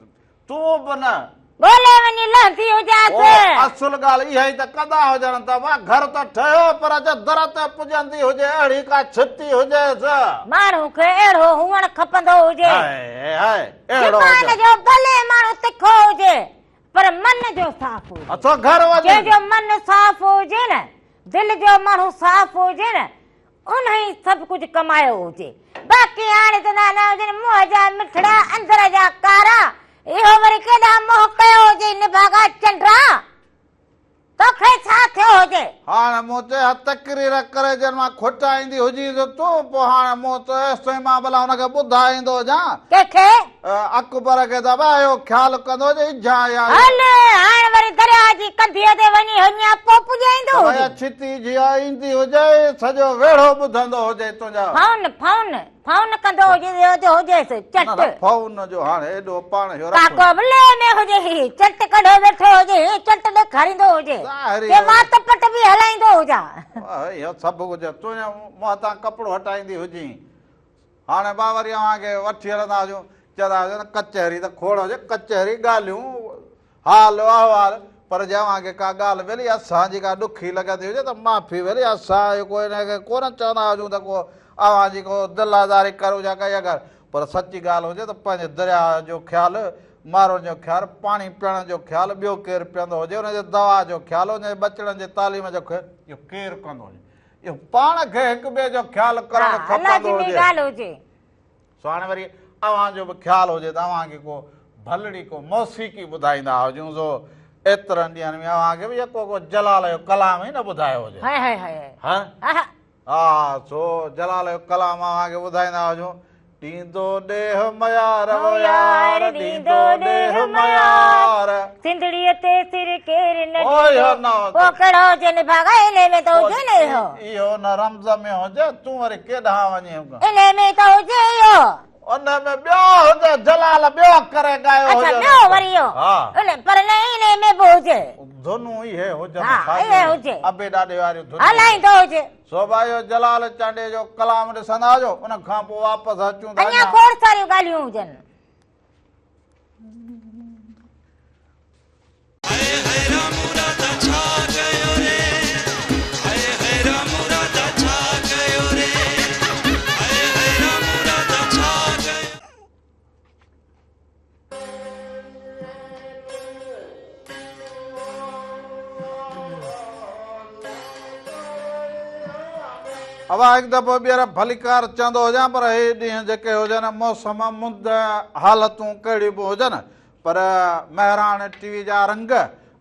تون به نه. ڳولي وڃي لهندي هجانس. هو اصل. اصل ڳالهه اها ئي ته ڪندا هجن ته وا گهر ته ٺهيو پر جي در تي پڄندي هجي اهڙي ڪا ڇتي هجيس. ماڻهو کي اهڙو هئڻ کپندو هجي. هاء هاء اهڙو زبان هجڻ. جو ڀلي ماڻهو تکو هجي پر من جو صاف هجي. اٿو گهر وڃي. جنهن جو من صاف هجي نه، دل جو ماڻهو صاف هجي نه، انهي سڀ ڪجهه ڪمايو هجي. باقي هاڻي ته نه هجن منهن جا مٺڙا اندر جا ڪارا. اهو وري ڪيڏانهن منهن ڪيو هجي نڀاڳا چنڊا. توکي ڇا ٿيو هجي؟ هاڻ مون تي اها تقرير ڪري جن مان کٽائيندي هجين ته تون پوء هاڻ مون ته ايستائين مان ڀلا هن کي ٻڌائيندو هجان. ڪنهن کي؟ اڪبر کي ته ابا اهو خيال ڪندو هجي اجها يا. هل هاڻ وري درياهه جي ڪنڌيء تي وڃي هنياپو پڄائيندو ته هجي. ڀئي ڇتي جيئن ايندي هجي سڄو ويڙهو ٻڌندو هجي تنهنجا. فون فون فون ڪندو هجي جو هجيس چٽ. نه نه فون جو هاڻي ايڏو پاڻ اهو رکو. ڪاڪو به لئه ۾ هجي هي چٽ ڪڍيو ويٺو هجي هي چٽ ڏيکاريندو هجي. ظاهري ڪي وات پٽ به هلائيندو هجان. اهو سڀ ڪجهه تون منهن تان ڪپڙو هٽائيندي هجين. هاڻي با وري اوهان کي وٺي هلندا هجون، چوندا هجون ته ڪچهري ته کوڙ هجي، ڪچهري ڳالهيون، حال احوال، پر جي اوهان کي ڪا ڳالهه ٻيلي اسان جي ڪا ڏکي لڳندي هجي ته معافي ٻيلي اسان اهو ڪو ان کي ڪونه چوندا هجون ته ڪو اوهان جي ڪو دل آزاري ڪرون يا ڪا اها ڳالهه، پر سچي ڳالهه هجي ته پنهنجي درياهه جو خيال، مارون جو خيال، پاڻي پيئڻ جو خيال، ٻيو ڪير پيئندو هجي، ان جي دوا جو خيال، ان جي ٻچڙن جي تعليم جو خيال، اهو ڪير ڪندو هجي. اهو پاڻ کي هڪ ٻئي جو خيال ڪرڻ کپندو هجي. سو هاڻي وري اوهان جو به خيال هجي ته اوهان کي ڪو ڀلڙي ڪو موسيقي ٻڌائيندا هجون سو ايترن ڏينهن ۾ اوهان کي به يڪو ڪو جلال جو ڪلام ئي نه ٻڌايو هجي. ها ها سو جلال جو ڪلام اوهان کي ٻڌائيندا هجون. ڏيندو ڏيهه ميار او يار ڏيندو ڏيهه ميار. سنڌڙيء تي سر ڪير نه ڏيندو. پوء ڪهڙو هجي نڀاڳا انهي ۾ ته هجي نه اهو. اهو نه رمز ۾ هجي تون وري ڪيڏانهن وڃين. انهي ۾ ته هجي اهو. انهي ۾ ٻيو هجي جلال ٻيو ڪري ڳايو هجي. اڇا ٻيو وري اهو. پر نه انهي ۾ به هجي. ڌنون اهي هجن ساڳيون ابي ڏاڏي واريون ڌنون. هلائيندو هجي. سو ڀائيو جلال چانڊيي جو ڪلام ڏسندا هجو ان کان پوء واپس اچون ٿا. اڃا کوڙ ساريون ڳالهيون هجن. اوا هڪ دفعو ٻيهر ڀليڪار چوندو هجان پر هي ڏينهن جيڪي هجن موسم مند حالتون ڪهڙيون به هجن پر مهراڻ ٽي وي جا رنگ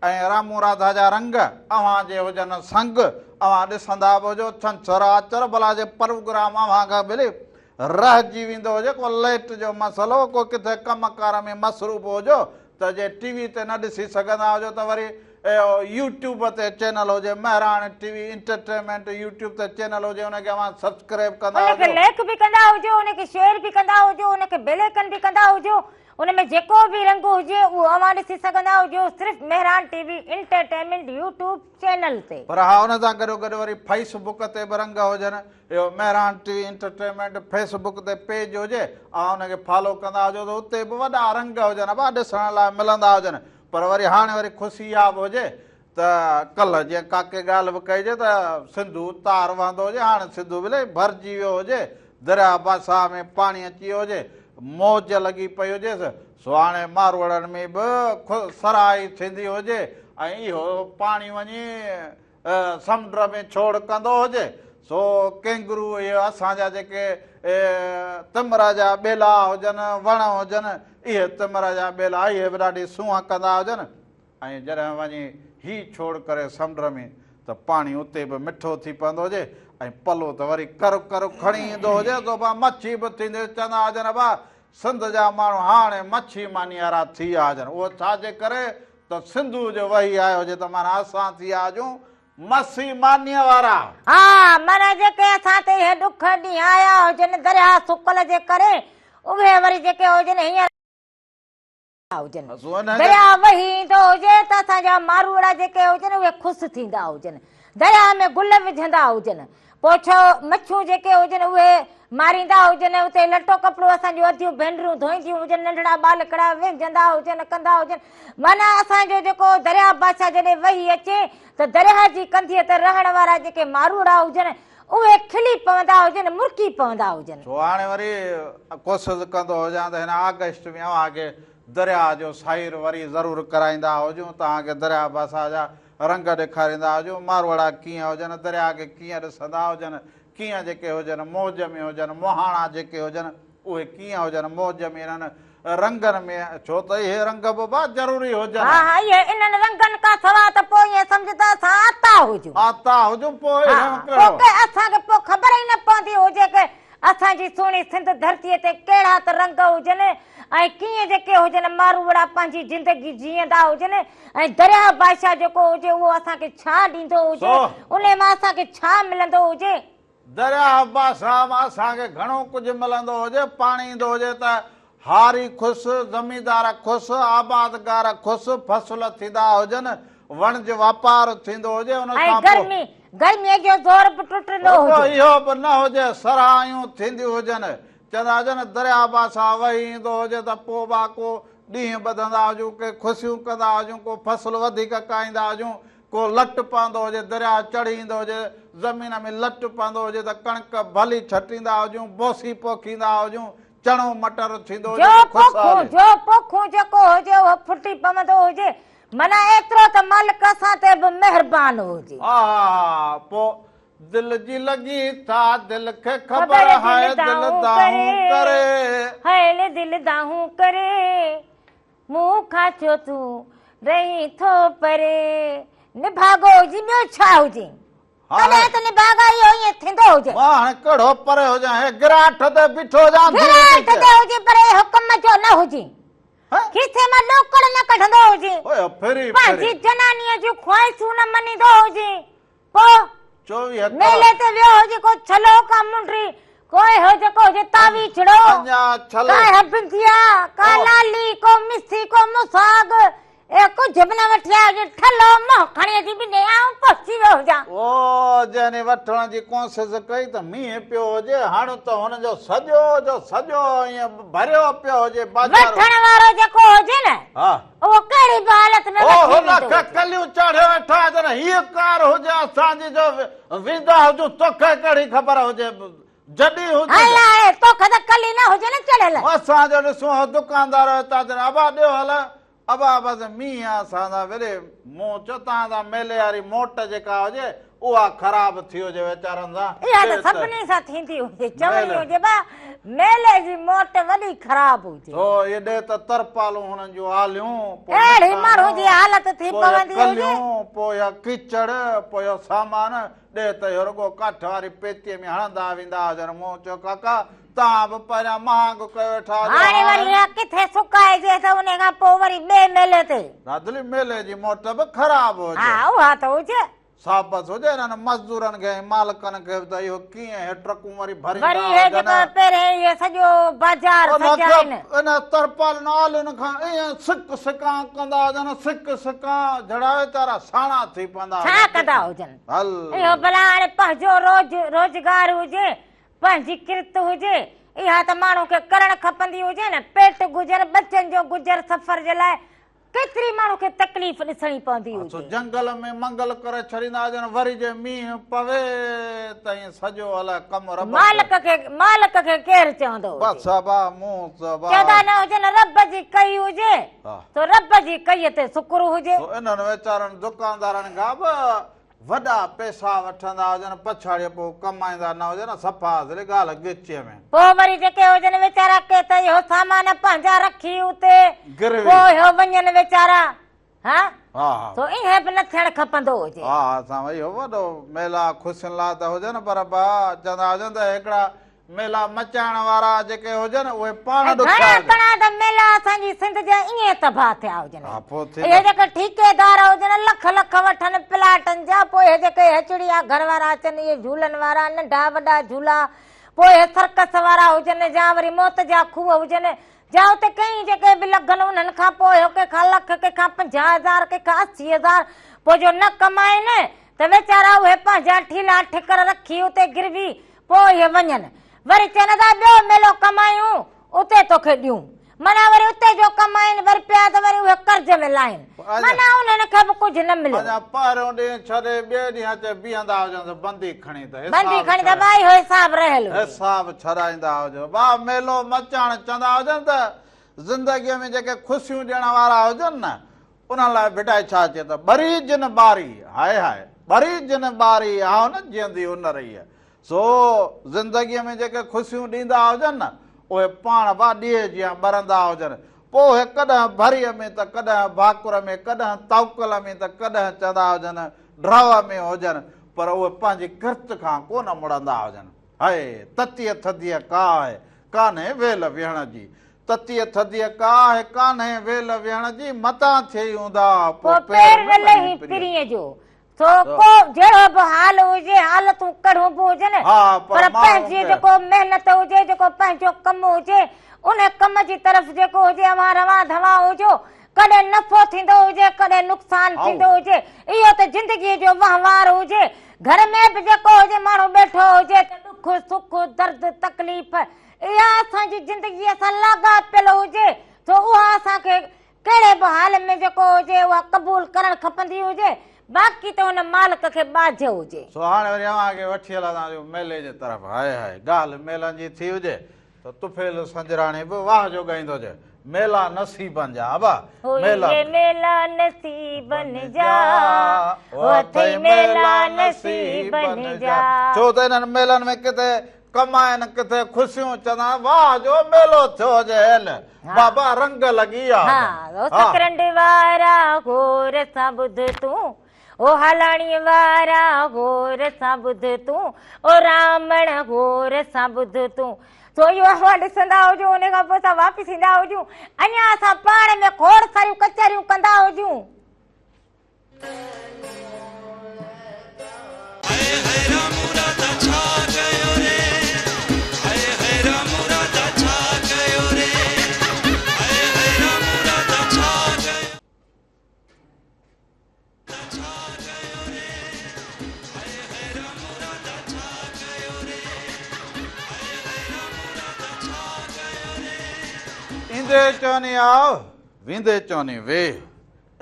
۽ رامو راڌا جا رنگ اوهان جي هجن سنگ اوهان ڏسندا به هجو ڇنڇر آچر ڀلا جي پروگرام اوهان کان ملي رهجي ويندو هجي، ڪو لائٽ جو مسئلو، ڪو ڪٿي ڪم ڪار ۾ مصروف هجو ته جي ٽي وي تي نه ڏسي سگهندا هجو ته وري يوٽيوب تي چينل هجي مهراڻ ٽي وي انٽرٽينمينٽ يوٽيوب تي چينل هجي ان کي اوهان سبسڪرائب ڪندا ان کي هجو. لائڪ به ڪندا هجو، ان کي شيئر به ڪندا هجو، ان کي بيل آئيڪن به ڪندا هجو، ان ۾ جيڪو به رنگ هجي اهو اوهان ڏسي سگهندا هجو صرف Mehran T V entertainment YouTube channel تي. پر ها ان سان گڏو گڏ وري فيس بڪ تي به رنگ هجن اهو Mehran T V entertainment Facebook تي پيج هجي اوهان ان کي فالو ڪندا هجو ته اتي به وڏا رنگ هجن ابا ڏسڻ لاء ملندا هجن پر وري هاڻي وري خوشي اها به هجي ته ڪلهه جيئن ڪاڪي ڳالهه به ڪئي هجي ته سنڌو تار وهندو هجي هاڻي سنڌو به لهي ڀرجي ويو هجي درياء بادشاهه ۾ پاڻي اچي ويو هجي موج لڳي پئي هجيس سو هاڻي ماروئڙن ۾ به سرهائي ٿيندي هجي ۽ اهو پاڻي وڃي سمنڊ ۾ ڇوڙ ڪندو هجي، سو ڪينگرو اهي اسان جا جيڪي تمر جا ٻيلا هجن، وڻ هجن، اهي تمر جا ٻيلا اهي به ڏاڍي سونهن ڪندا هجن ۽ جڏهن وڃي هي ڇوڙ ڪري سمنڊ ۾ ته پاڻي اتي به مٺو ٿي پوندو هجي ۽ پلو ته وري ڪر ڪر کڻي ايندو هجي، سو ڀا مڇي به ٿيندي چوندا هجن ڀا سنڌ جا ماڻهو هاڻي مڇي مانيارا ٿي ويا هجن، اهو ڇا جي ڪري ته سنڌوء جو وهي آيو هجي ته معنيٰ اسان ٿي ويا هجون مسي مانيء وارا. ها، معنيٰ جيڪي اسان تي اهي ڏک ڏينهن آيا هجن درياهه سڪل جي ڪري، اهي وري جيڪي هجن هينئر آيا هجن. درياهه وهي ايندو هجي ته اسان جا ماروئڙا جيڪي هجن اهي خوش ٿيندا هجن. درياهه ۾ گل وجهندا هجن. پوء ڇو مڇيون جيڪي هجن اهي ماريندا هجن، اتي لٽو ڪپڙو اسان جون اديون ڀينرون ڌوئينديون هجن، ننڍڙا ٻالڪڙا وهنجندا هجن، ڪندا هجن، معنيٰ اسان جو جيڪو درياهه بادشاهه جڏهن وهي اچي ته درياهه جي ڪنڌيء تي رهڻ وارا جيڪي ماروئڙا هجن اهي کلي پوندا هجن، مرڪي پوندا هجن. سو هاڻي وري ڪوشش ڪندو هجان ته هن آگسٽ ۾ اوهان کي درياهه جو سير وري ضرور ڪرائيندا هجون، توهان کي درياهه بادشاهه جا رنگ ڏيکاريندا هجون، ماروئڙا ڪيئن هجن، درياهه کي ڪيئن ڏسندا هجن، ڪيئن جيڪي هجن موج ۾ هجن، مهاڻا جيڪي هجن اهي ڪيئن هجن موج ۾ انهن رنگن ۾، ڇو ته اهي رنگ به با ضروري هجن. ها ها اهي انهن رنگن کان سوا ته پوء ائين سمجهه ته اسان آتا هجون. آتا هجون پوء اهڙو ڪهڙو. پوء ڪي اسان کي پوء خبر ئي نه پوندي هجي ڪي اسان جي سهڻي سنڌ ڌرتيء تي ڪهڙا ته رنگ هجن ۽ ڪيئن جيڪي هجن ماروئڙا پنهنجي زندگي جيئندا هجن ۽ درياهه بادشاهه جيڪو هجي اهو اسان کي ڇا ڏيندو هجي، انهي مان اسان کي ڇا ملندو هجي. درياهه بادشاهه مان اسان کي گهڻو ڪجهه ملندو هجي، پاڻي ايندو هجي ته هاري خوش، زميندار خوش، آبادگار خوش، فصل ٿيندا هجن، وڻج واپار ٿيندو هجي، ان ۽ کان پوء. گرمي، گرميء جو زور به ٽٽندو رڳو هجي. اهو به نه هجي، سرهايون ٿينديون هجن، چوندا هجن درياهه بادشاهه وهي ايندو هجي ته پوء به ڪو ڏينهن ٻڌندا هجون، ڪي خوشيون ڪندا هجون، ڪو فصل وڌيڪ ڪاهيندا هجون، ڪو لٽ پوندو هجي، درياهه چڙهي ايندو هجي، زمين ۾ لٽ پوندو هجي ته ڪڻڪ ڀلي ڇٽيندا هجون، بوسي پوکيندا هجون، چڻو مٽر ٿيندو هجي جو ته پوکون، خوشحالي. جو پوکون جيڪو هجي اهو ڦٽي پوندو هجي، معنيٰ ايترو ته مالڪ اسان تي به مهربان هجي. آها پوء دل جي لڳي ٿا دل کي خبر هاء دل دانهون ڪري. هيل دل دانهون ڪري مون کان ڇو تون رهين ٿو پري. نڀاڳو هجي ٻيو ڇا هجي ڪڏهن ته نڀاڳا اهو ائين ٿيندو هجي. مان هاڻي ڪهڙو پري هجان هي گراٺ تي بيٺو هجان ڌيء گراٺ تي هجي پر هي حڪم جو نه هجي. کيسي مان ڏوڪڙ نه ڪڍندو هجي. پنهنجي جنانيء جون خواهشون نه مڃيندو هجي. پوء ميلي تي ويو هجي ڪو ڇلو ڪا منڊي ڪو اهو جيڪو هجي تاويچڙو ڪا اها بنديا ڪا لالي ڪو مسي ڪو مساڳ اهو ڪجهه به نه وٺي آيو هجي ٺلهو منهن کڻي اچي ٻني آئون پهچي ويو هجان. او جنهن وٺڻ جي ڪوشش ڪئي ته مينهن پيو هجي هڻ ته هن جو سڄو جو سڄو ائين ڀريو پيو هجي بازار. وٺڻ وارو جيڪو هجي نه. ها. اهو ڪهڙي به حالت ۾ وٺي هو ويندو هن کي هجي. ڪليون چاڙهيو ويٺا هجن، هيء ڪار هجي اسان جي جو ويندا هجون، توکي ڪهڙي خبر هجي، جڏي هجي. هل هاڻي توکي ته ڪلي نه هجي نه چڙهيل. اسان جو ڏسون هو دڪاندار هتا هجن، ابا ڏيو هل، ابا بس مينهن اسان سان وڙهي، مون چيو توهان سان ميلي واري موٽ جيڪا هجي اها خراب ٿي هجي ويچارن سان. اها ته سڀني سان ٿيندي هجي، چوڻي هجي ڀا ميلي جي موٽ وڏي خراب هجي. سو اهي ڏي ته ترپالون هنن جون آليون، پوء اهڙي ماڻهو جي حالت ٿي پوء اها پوندي هجي. ڪليون، پوء اها ڪيچڙ، پوء اهو سامان، ڏي ته اهو رڳو ڪاٺ واري پيتيء ۾ هڻندا ويندا هجن. مون چيو ڪاڪا توهان به پهريان مهانگو ڪيو ويٺا هجو، هاڻي وري هاڻي. اها ڪٿي سڪائجي ته انهي کان پوء وري ٻئي ميلي تي. دادلي ميلي جي موٽ به خراب هجي. ها اها ته هجي. شابس هجي انهن مزدورن کي ۽ مالڪن کي به ته اهو ڪيئن هي ٽرڪون وري ڀريندا وري هي هجن. جيڪو پهرين اهي سڄو بازار سجائين. ان ترپالن آلين کان ائين سڪ سڪان ڪندا هجن، سڪ سڪان جھڙا ويچارا ساڻا ٿي پوندا ڇا هجن. ڪندا هجن. هل. اهو ڀلا هاڻي پنهنجو روز روزگار هجي، پنهنجي ڪرت هجي، اها ته ماڻهو کي ڪرڻ کپندي هجي نه، پيٽ گذر، ٻچن جو گذر سفر جي لاء ڪيتري ماڻهو کي تڪليف ڏسڻي پوندي سو هجي. جنگل ۾ منگل ڪري ڇڏيندا هجن، وري جي مينهن پوي ته ائين سڄو الائي ڪم رب کي. مالڪ کي مالڪ کي ڪير چوندو هجي. بس ابا مون ته ابا. چوندا نه هجن رب جي ڪئي هجي سو رب جي ڪئي تي شڪر هجي. سو انهن ويچارن دڪاندارن کان به وڏا پئسا وٺندا هجن، پڇاڙيء پوء ڪمائيندا نه هجن، صفا اصلي ڳالهه ڳچيء ۾. پوء وري جيڪي هجن ويچارا ڪي ته اهو سامان پنهنجا رکي اتي گروي. پوء اهو وڃن ويچارا ها ها ها. سو ائين به نه ٿيڻ کپندو هجي. ها ها سائين اهو وڏو ميلا خوشين لاء ته هجن پر ڀا چوندا هجن ته هڪڙا ميلا مچائڻ وارا جيڪي هجن اهي پاڻ ۽ ڏکيا گهڻا هجن. گهڻا ته ميلا اسان جي سنڌ جا ائين تباهه ٿيا هجن. ها پوء ٿي اهي جيڪي ٺيڪيدار هجن لک لک وٺن پلاٽن جا پوء اهي جيڪي اهي چڙيا گهر وارا اچن اهي جهولن وارا ننڍا وڏا جهولا پوء اهي سرڪس وارا هجن يا وري موت جا کوهه هجن جا اتي ڪئين جيڪي به لڳن انهن کان پوء اهو ڪنهن کان لک ڪنهن کان 50,000 ڪنهن کان 80,000 پوء جو نه ڪمائين ته ويچارا اهي پنهنجا ٺيلها ٺڪر رکي اتي گروي پوء اهي وڃن. وري چون ٿا ٻيو ميلو ڪمايون اتي توکي ڏيون. معنيٰ وري اتي جو ڪمائين وري پيا ته وري اهي قرض ۾ لاهين. معنيٰ انهن کي به ڪجهه نه مليو. اڃا پهريون ڏينهن ڇڏي ٻئي ڏينهن اچي بيهندا هجن ته بندي کڻي ته حساب بندي کڻي ته ڀائي اهو حساب رهيل هجي. حساب ڇڏائيندا هجن. ڀاء ميلو مچائڻ چوندا هجن ته زندگيء ۾ جيڪي خوشيون ڏيڻ وارا هجن نه انهن لاء ڀٽائي ڇا چئي ته ٻري جن ٻاري، هاء هاء، ٻري جن ٻاري، آء نه جيئندي ان ريء. سو زندگيء ۾ جيڪي خوشيون ڏيندا هجن نه، اهي پاڻ به ڏيئي جيان ٻرندا هجن. پوء اهي ڪڏهن ڀريء ۾ ته ڪڏهن ڀاڪر ۾، ڪڏهن توڪل ۾ ته ڪڏهن چوندا هجن ڍؤ ۾ هجن، پر اهي پنهنجي ڪرت کان ڪو نه مڙندا هجن. هاء، تتيء ٿڌيء ڪاهه، ڪانهي ويل ويهڻ جي. تتيء ٿڌيء ڪاهه، ڪانهي ويل ويهڻ جي، متان ٿئي اونداهه، پوء پير نه لهين پرينء جو. سو ڪو جهڙو به حال هجي، حالتون ڪهڙيون به هجن، پر پنهنجي جيڪو محنت هجي، جيڪو پنهنجو ڪم هجي، ان ڪم جي طرف جيڪو هجي اوهان روان ڌوان هجو، ڪڏهن نفعو ٿيندو هجي، ڪڏهن نقصان ٿيندو هجي، اهو ته زندگيء جو وهنوار هجي. گهر ۾ به جيڪو هجي ماڻهو ٻيٺو هجي ته ڏک، سک، درد، تڪليف، اها اسان جي زندگيء سان لاڳاپيل هجي، سو اها اسان کي ڪهڙي به حال ۾ جيڪو هجي اها قبول ڪرڻ کپندي هجي، باقي ته ان مالڪ کي ٻاجهه هجي. سو هاڻي وري اوهان کي وٺي هلان ٿا ميلي جي طرف. هاء هاء ڳالهه ميلن جي ٿي هجي ته طفيل سنجراڻي به واهه جو ڳائيندو هجي، ميلا نصيبن جا ابا ميلا. هئي ميلا نصيبن جا، هو اٿئي ميلا نصيبن جا. ڇو ته انهن ميلن ۾ ڪٿي ڪمائن ڪٿي خوشيون چوندا واهه جو ميلو ٿيو هجي هيل بابا رنگ لڳي آ. ها او سڪرنڊ وارا غور سان ٻڌ تون او هالاڻي وارا غور سان ٻڌ تون او رامڻ غور سان ٻڌ تون. سو اهو احوال ڏسندا هجون ان کان پوء اسان واپس ايندا هجون اڃا اسان پاڻ ۾ کوڙ ساريون ڪچهريون ڪندا هجون. ايندي چوني آء، ويندي چوني ويهه.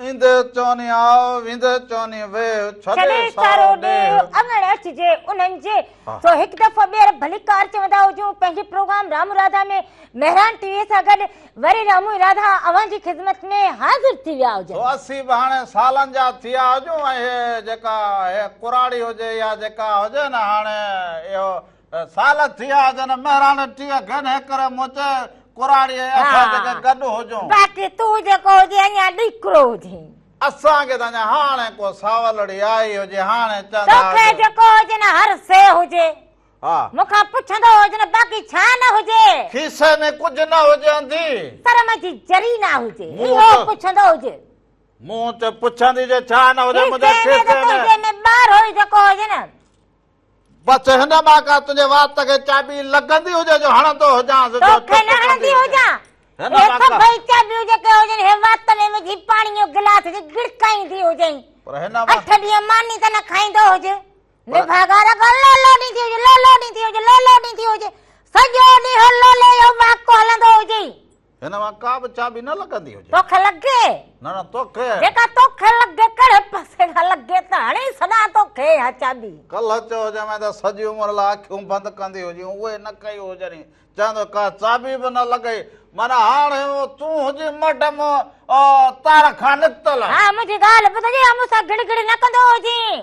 ايندي چوني آء، ويندي چوني ويهه، ڇڏي سارو ڏيهه. اڱڻ اچجي انهن جي. سو هڪ دفعو ٻيهر ڀليڪار چوندا هجون پنهنجي پروگرام رامو راڌا ۾ مهراڻ ٽي وي سان گڏ وري رامو ۽ راڌا اوهان جي خدمت ۾ حاضر ٿي ويا هجن. سو اسين به هاڻي سالن جا ٿيا هجون ۽ هي جيڪا هي ڪراڙي هجي يا جيڪا هجي نه هاڻي اهو سال ٿيا هجن مهراڻ ٽي وي کي نه هيڪر موچي ڪراڙي ۽ اسان جيڪي گڏ هجون. باقي تون جيڪو هجين اڃا ڏيڪرو هجين. اسان کي ته اڃا هاڻي ڪو ساولڙي آئي هجي هاڻي چوندا توکي هجون. جيڪو هجي نه هر سي هجي. ها. مون کان پڇندو هج نه باقي ڇا نه هجي. کيسي ۾ ڪجهه نه هجي انڌي. سرم جي ذري نه هجي. اهو پڇندو هج. مون ته پڇندي جي ڇا نه هجي منهنجي کيسي ۾. کيسي ۾ ته تنهنجي ۾ ٻار هوئي جيڪو هجي نه. بس هن مان ڪا تنهنجي وات کي چاٻي لڳندي هجي جو هڻندو هجانس جو توکي نه هڻندي هجان. هن هي مان ڪا. سڀئي چاٻيون جيڪي هجن هي وات ۾ وجهي پاڻي جو گلاس جي ڳڙڪائيندي هجئين. پر هن مان. اٺ ڏينهن ماني ته نه کائيندو هج. نڀاڳا رڳو لولو ڏيندي هجي لولو ڏيندي هجي لولو ڏيندي هجي سڄو ڏينهن لولي جو واڪو هلندو هجي. هن مان ڪا به چاٻي نه لڳندي هجي. توکي لڳي؟ نه نه توکي. جيڪا توکي لڳي ڪهڙي پاسي کان لڳي ته هڻي ڇڏان توکي اها چاٻي. ڪلهه چيو هجي ته سڄي عمر لاء اکيون بند ڪندي هجي اهي نه ڪيون هجني چوندو ڪا چاٻي به نه لڳئي معنيٰ هاڻ تون هجين مئڊم تار کان نڪتل. ها منهنجي ڳالهه ٻڌ جي مون سان گڙ گڙ نه ڪندو هجين.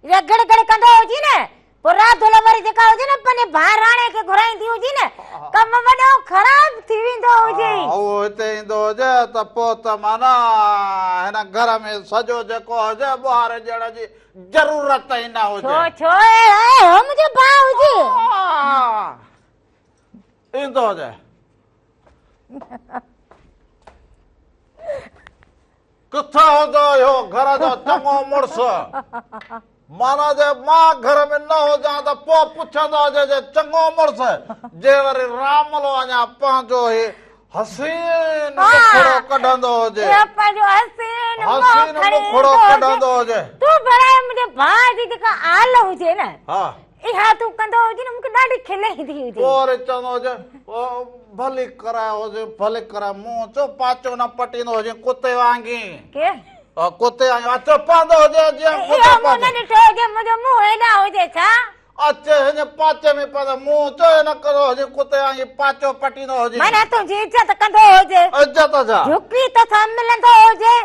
جي گڙ گڙ ڪندو هجي نه پوء راڌل وري جيڪا هجي نه پنهنجي ڀاء راڻي کي گهرائيندي هجي نه ڪم وڏو خراب ٿي ويندو هجي. هو هتي ايندو هجي ته پوء ته معنيٰ هن گهر ۾ سڄو جيڪو هجي ٻهاري ڏيڻ جي ضرورت ئي نه هجي. ڇو ڇو اي هو منهنجو ڀاء هجي. ايندو هجي. ڪٿي هوندو اهو گهر جو چڱو مڙس؟ معنيٰ جي مان گهر ۾ نه هجان ته پوء پڇندو هجي جي چڱو مڙس، جي وري راملو اڃا پنهنجو هي حسين مکڙو ڪڍندو هجي. اهو پنهنجو حسين حسين مکڙو ڪڍندو هجي. تون ڀلائي منهنجي ڀاء جي جيڪا آل هجي نه، ها. اها تون ڪندو هجين نه، مون کي ڏاڍي کل ايندي هجي. پوء وري چوندو هجي، ڀلي ڪرايو هجي، ڀلي ڪرايو، منهن چو پاچو نه پٽيندو هجين ڪتي وانگي. ڪير؟ ڪتي وانگي اچو پوندو هجي جيئن ڪتو اهو مون پوندو. نه ڏٺو هجي، منهنجو منهن هيڏانهن هجي ڇا؟ اچي هن پاچي ۾ پوندو، منهن چو نه ڪندو هجي، ڪتي وانگي پاچو پٽيندو هجي. معنيٰ تنهنجي عزت ڪندو هجي. عزت ڇا؟ جهڪي توسان ملندو هجي.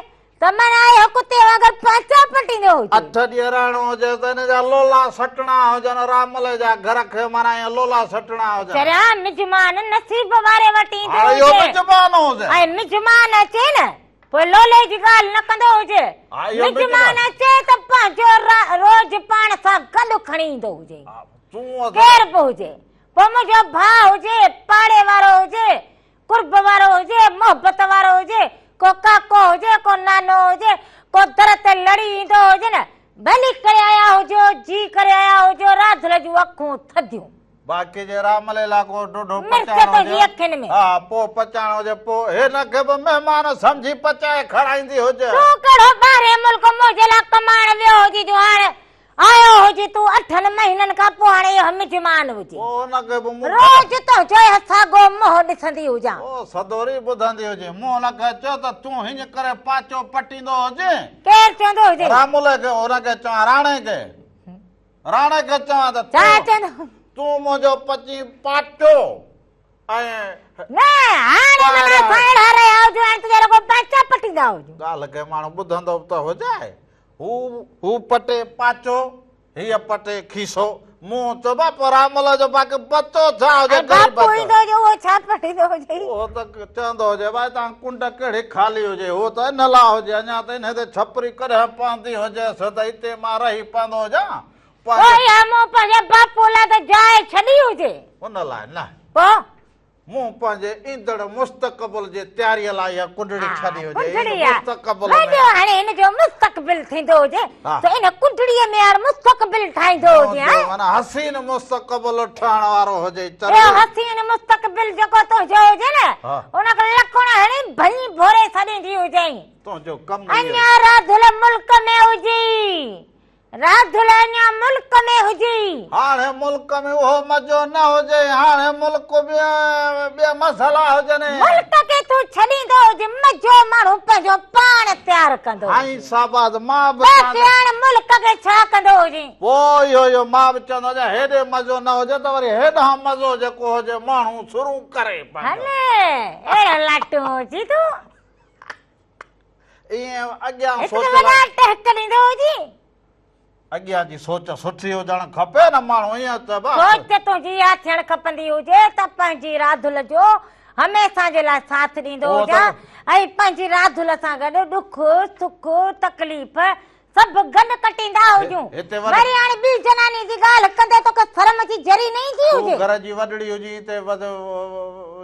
ته معنيٰ اهو ڪتي وانگر پاچا پٽيندو هجي. اٺ ڏينهن رهڻو هجي ته هن جا لولا سٽڻا هجن، رامل جا گهر کي معنيٰ ائين لولا سٽڻا هجن. چريا مزمان نصيب واري وٽ ايندو هاڻي اهو هجي. مزمان هجي. ۽ مزمان اچي نه پوء لولي جي ڳالهه نه ڪندو هجي. ها اهو مزمان اچي ته پنهنجو روز پاڻ سان گڏ کڻي ايندو هجي. ها تون ڪير به هجي پوء منهنجو ڀاء هجي، پاڙي وارو هجي، قرب وارو هجي، محبت وارو هجي، ڪو ڪاڪو هجي، ڪو نانو هجي، ڪو در تي لڙي ايندو هجي نه، ڀلي ڪري آيا هجو، جي ڪري آيا هجو، راڌل جون اکون ٿڌيون. باقي جي رام ليلا ڪو ڊوڍو مرچ پچائڻو تنهنجي هجي، اکين ۾. ها پوء پچائڻو هجي، پوء هن کي به مهمان سمجهي پچائي کارائيندي هجي. تون ڪهڙو ٻاهرين ملڪ منهنجي لاء ڪمائڻ ويو هجين جو هاڻ آيو هجي تون اٺن مهينن کان پوء هاڻي اهو مزمان هجي. پوء ان کي به مون روز تنهنجو اهو ساڳو منهن ڏسندي هجان. پوء سدوري ٻڌندي هجي. مون ان کي چيو ته تون هيئن ڪري پاچو پٽيندو هجين. ڪير چوندو هجي؟ رامولي کي ان کي چوان راڻي کي. راڻي کي چوان ته ڇا چوندو؟ تون منهنجو پچين پاچو ۽. نه هاڻي معنيٰ اسان اهڙا رهيا هجون هاڻي تنهنجا رڳو پاچا پٽيندا هجون. ڳالهه کي ماڻهو ٻڌندو به ته هجي. هو هو پٽي پاچو، هيء پٽي کيسو. مون چيو باپو رامل جو باقي بچو ڇا هجي ۽ غريب باپو جو. ايندو هجي اهو ڇا پٽيندو هجي. اهو ته چوندو هجي ڀائي تان ڪنڊ ڪهڙي خالي هجي. هو ته ان لاء هجي اڃا ته انهي تي ڇپري ڪڏهن پوندي هجيس ته اتي مان رهي پوندو هجان. پوء اها مون پنهنجي باپو لاء ته جاء ڇڏي هجي. ان لاء نه. پوء؟ مون پنهنجي ايندڙ مستقبل جي تياريء لاء اها ڪنڊڙي ڇڏي هجي. ڪنڊڙي ايندڙ آ. مستقبل ۾. وڏو هاڻي هن جو مستقبل ٿيندو هجي ته ان ڪنڊڙيء ۾ هاڻ مستقبل ٺاهيندو هجي ها. معنيٰ حسين مستقبل ٺاهڻ وارو هجي. اهو حسين مستقبل جيڪو تنهنجو هجي نه ان کي لڪڻ هڻي ڀڃي ڀوري ڇڏيندي هجئين. تنهنجو ڪم اهو. اڃا راڌل ملڪ ۾ هجي. راڌل اڃا ملڪ ۾ هجي. هاڻي ملڪ ۾ اهو مزو نه هجي. هاڻي ملڪ ۾ ٻيا مسئلا هجن. ملڪ کي تون ڇڏيندو هج، مزو ماڻهو پنهنجو پاڻ تيار ڪندو هجي. سائين شاباس مان به چوان باقي هاڻي ملڪ کي ڇا ڪندو هجين. پوء اهو اهو مان به چوندو هجان هيڏي مزو نه هجي ته وري هيڏانهن مزو جيڪو هجي ماڻهو شروع ڪري پنهنجو. هل اهڙو لاٽون هجين تون. ائين اڳيان هڪ سوچ ته وڏا ٽهڪ ڏيندو هجي. اڳيان جي سوچ سٺي هجڻ کپي نه ماڻهو ائين چئبو آهي. سوچ تنهنجي اها ٿيڻ کپندي هجي ته پنهنجي راڌل جو هميشه جي لاء ساٿ ڏيندو هجان ۽ پنهنجي راڌل سان گڏ ڏک سک تڪليف سڀ گڏ ڪٽيندا هجون. وري هاڻي ٻي زناني جي ڳالهه ڪندي توکي شرم جي ذري نه ايندي هجي. تون گهر جي وڏڙي هجين هتي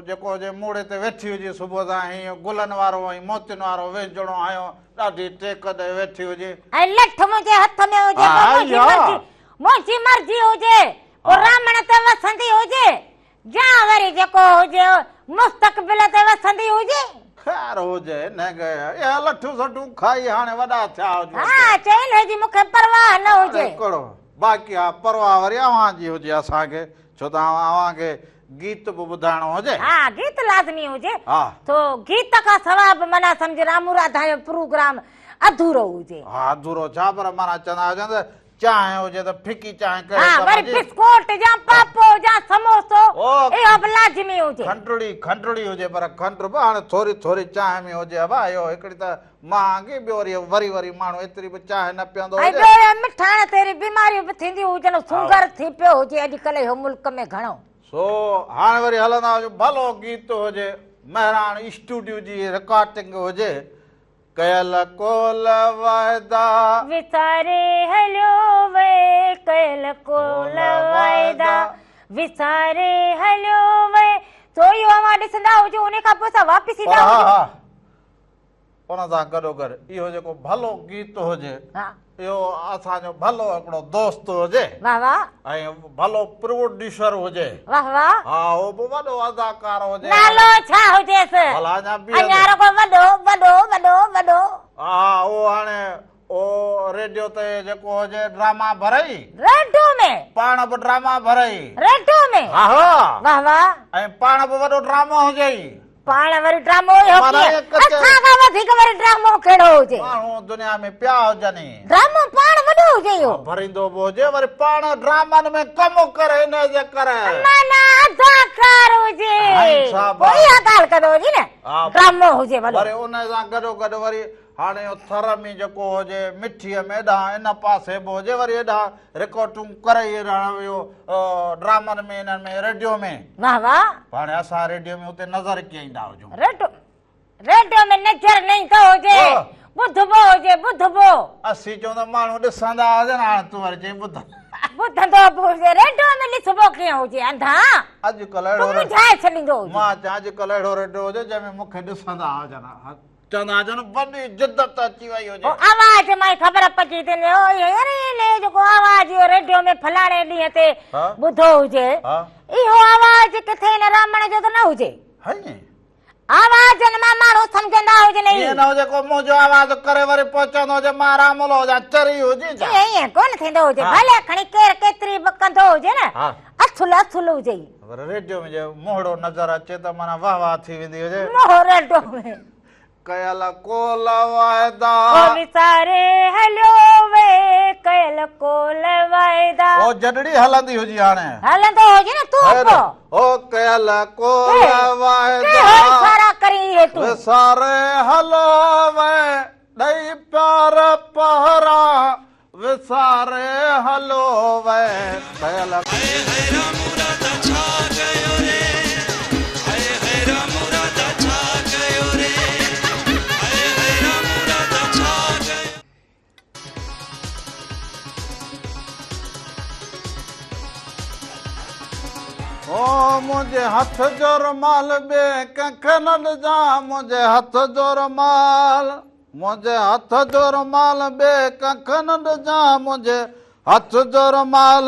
جيڪو هجي موڙي تي ويٺي هجي صبح سان هيئن گلن وارو ۽ موتين وارو وينجڻو هنيو ڏاڍي ٽيڪ ڏئي ويٺي هجي. ۽ لٺ منهنجي هٿ ۾ هجي پوء منهنجي مرضي منهنجي مرضي هجي پوء رامڻ تي وسندي هجي يا وري جيڪو هجي مستقبل تي وسندي هجي. خير هجي نه گيا اها لٺون سٺون کائي هاڻي وڏا ٿيا هجون. ها چئي انهي جي مون کي پرواهه نه هجي. هڪڙو باقي ها پرواهه وري اوهان جي هجي اسان کي ڇو ته اوهان کي گيت به ٻڌائڻو هجي. ها گيت لازمي هجي. ها. تو گيت کان سوا به معنيٰ سمجهه رامو راڌا جو پروگرام اڌورو هجي. ها اڌورو ڇا پر معنيٰ چوندا هجن ته چانهه هجي ته ڦڪي چانهه ڪهڙي ها ڪم وري جي. بسڪوٽ يا پاپو يا سموسو اهو به لازمي هجي. کنڊڙي کنڊڙي هجي پر کنڊ به هاڻي ٿوري ٿوري چانهه ۾ هجي ابا اهو هڪڙي ته مهانگي ٻيو وري وري وري ماڻهو ايتري به چانهه نه پيئندو ۽ هجي. ٻيو اهي مٺاڻ تي وري بيماريون به ٿينديون هجن سونگر ٿي پيو هجي اڄڪلهه اهو ملڪ ۾ گهڻو. سو هاڻي وري هلندا هجون ڀلو گيت هجي مهراڻ اسٽوڊيو جي رڪارڊنگ هجي. ڪيل قول وعدا. وساري هليو وئي ڪيل قول وعدا وساري هليو وئي سو اهو اوهان ڏسندا هجو انهي کان پوء اسان واپس ايندا پر ها هجون. ها ان سان گڏو گڏ اهو جيڪو ڀلو گيت هجي ها. اهو اسان جو ڀلو هڪڙو دوست هجي. واه واه. ۽ ڀلو پروڊيوسر هجي. واه واه. ها هو به وڏو اداڪار هجي. نالو ڇا هجيس؟ ڀلا اڃا بيهندو. اڃا رڳو وڏو وڏو وڏو وڏو. ها اهو هاڻي اهو ريڊيو تي جيڪو هجي ڊراما ڀرئي. ريڊيو ۾. پاڻ به ڊراما ڀرئي. ريڊيو ۾. ها ها. واه واه. ۽ پاڻ به وڏو ڊرامو هجئي. پاڻ وري ڊرامو اهو ڪيئن؟ اسان کان وڌيڪ وري ڊرامو ڪهڙو هجي؟ ماڻهو دنيا ۾ پيا هجن ئي. ڊرامو پاڻ وڏو هجي اهو. ڀريندو به هجي وري پاڻ ڊرامن ۾ ڪم ڪري ان جي ڪري. معنيٰ اداڪار هجي. پوء اها ڳالهه ڪندو هجي نه. ڊرامو هجي وڏو. وري ان سان گڏو گڏ وري هاڻي اهو ٿر ۾ جيڪو هجي مٺيء ۾ ايڏانهن ان پاسي به هجي وري ايڏانهن رڪارڊون ڪري ايڏانهن اهو ڊرامن ۾ انهن ۾ ريڊيو ۾. واه واه. هاڻي اسان ريڊيو ۾ اتي نظر ڪيئن ايندا هجون. ريڊيو ريڊيو ۾ نظر نه ايندو هجي ٻڌبو هجي ٻڌبو. اسين چئون ته ماڻهو ڏسندا هجن هاڻي تون وري چئين ٻڌ. ٻڌندو به هجي ريڊيو ۾ ڏسبو ڪيئن هجي انڌا. اڄڪلهه اهڙو تون منجهائي ڇڏيندو هجين. مان چوان اڄڪلهه اهڙو ريڊيو هجي جنهن ۾ مون کي ڏسندا هجن. چوندا هجن وڏي جدت اچي وئي هجي. او آواز مان ئي خبر پئجي ٿي وڃي او يار انهي جيڪو آواز اهو ريڊيو ۾ فلاڻي ڏينهن تي ٻڌو هجي اهو آواز ڪٿي هن رامڻ جو ته نه هجي. هائين. آوازن مان ماڻهو سمجهندا هجن ائين نه هجي ڪو منهنجو آواز ڪري وري پوء چوندو هجي مان راملو هجان چري هجي ڇا. ائين ڪونه ٿيندو هجي ڀلي کڻي ڪير ڪيتري به ڪندو هجي نه اصل اصل هجي. پر ريڊيو ۾ جي منهڙو نظر اچي ته معنيٰ واه واه ٿي ويندي هجي. منهن ريڊيو ۾. ڪيل قول واعدا. او وساري هليو وي ڪيل قول واعدا. او جڏڙي هلندي هجي هاڻي. هلندو هجي نه تون پو. او ڪيل قول واعدا. ڪهڙا اشارا ڪرين اهي تون. وساري هليو وي ڏئي پيار پهرا وساري هلو وي ڪيل. او منهنجي هٿ جو رومال ٻئي ڪنهن کي نه ڏجان منهنجي هٿ جو رومال. منهنجي هٿ جو رومال ٻئي ڪنهن کي نه ڏجان منهنجي هٿ جو رومال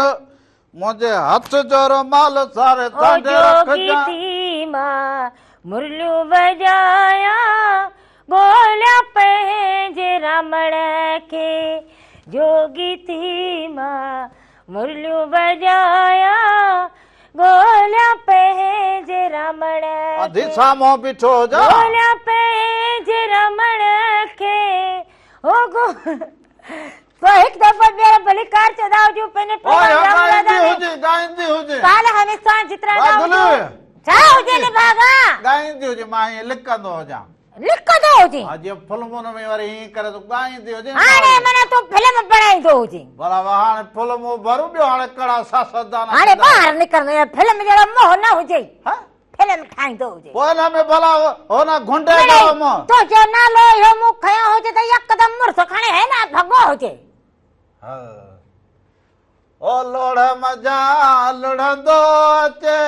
منهنجي هٿ جو رومال ساري او تنهنجي جوڳي رکجان. ٿي مان مرليون وڄايان ڳوليان پنهنجي رامڻ کي جوڳي ٿي مان مرليون وڄايان ڳوليان پنهنجي رامڻ اڌي سامهون بيٺو هجان. ڳوليان پنهنجي رامڻ کي او گو تو هڪ دفعو ٻيهر ڀليڪار چوندا هجون پنهنجي اوئي پروگرام رام ڳائيندي راڌا ۾. هجي ڳائيندي هجي. ڪالهه هميشه جترا واهه گلو. ڇا هجي نڀاڳا. ڳائيندي هجي مان ائين لڪندو هجان. لڪندو هجين. ها جيئن فلمن ۾ وري ائين ڪري تون ڳائيندي هجين. هاڻي معنيٰ تون فلم بڻائيندو هجين. ڀلا هاڻي فلمون ڀرون ٻيو هاڻي ڪهڙا سياستدان هاڻي ٻاهر نڪرندو آهين فلم جهڙو منهن نه هجئي. ها؟ فلم ٺاهيندو هجين. پوء ان ۾ ڀلا هن گهنڊي جهڙو منهن. تنهنجو نالو اهو مون کنيو هجي ته يڪدم مڙس کڻي هيڏانهن ڀڳو هجي. ها. او لوڙهه منجهان لڙهندو اچي،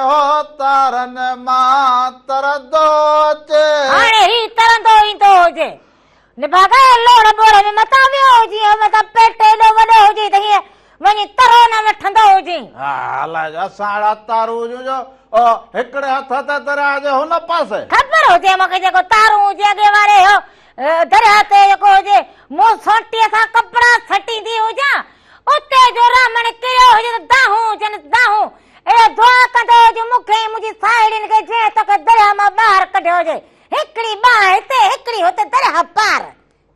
هو تارن مان ترندو اچي. هاڻي هي ترندو ايندو هجي. نڀاڳا لوڙهه ٻوڙهه ۾ متان ويو هجين، هو متان پيٽ ايڏو وڏو هجي ته هيئن وڃي ترو نه وٺندو هجين. ها الائي جو اسان اهڙا تارو هجون جو هڪڙي هٿ تي درياهه جي هن پاسي. خبر هجي مون کي جيڪو تارون هجي اڳي واري هو درياهه تي جيڪو هجي مون سونٽيء سان ڪپڙا سٽيندي هجان. اتي جو رامڻ ڪريو هجي ته دانهون هجن دانهون. اهو دعا ڪندو هجي مون کي ۽ منهنجي ساهيڙين کي جنهن توکي درياهه مان ٻاهر ڪڍيو هجي. هڪڙي ٻانهن هتي هڪڙي هتي درياهه پار.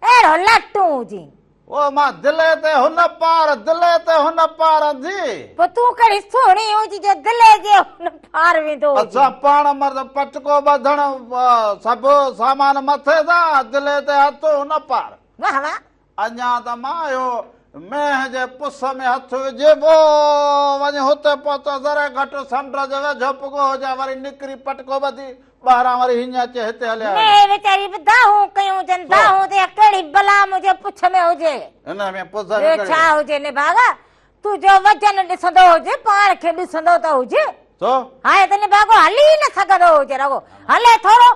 اهڙو لاٽون هجين. او مان دلي تي هن پار دلي تي هن پار انڌي. پوء تون ڪهڙي سهڻي هجين جو دلي جي هن پار ويندو هجين. اسان پاڻ مرد پٽڪو ٻڌڻ سڀ سامان مٿي سان دلي تي هٿ هن پار. واه واه. اڃا ته مان اهو مينهن جي پس ۾ هٿ وجهي پوء وڃي هتي پهتس. ذري گهٽ سمنڊ جي ويجهو پڳو هجان، وري نڪري پٽڪو ٻڌي ٻاهران وري هينئن اچي هتي هليا آيس. مينهن ويچاري به دانهون ڪيون هجن، دانهون ته اها ڪهڙي بلا منهنجي پڇ ۾ هجي. ان ۾ پڇ ۾ ٻيو ڪهڙي ڇا هجي نڀاڳا، تون جو وزن ڏسندو هجي، پاڻ کي ڏسندو ته هجي. ڇو؟ هاڻي ته نڀاڳو هلي ئي نه سگهندو هجي، رڳو هلي ٿورو.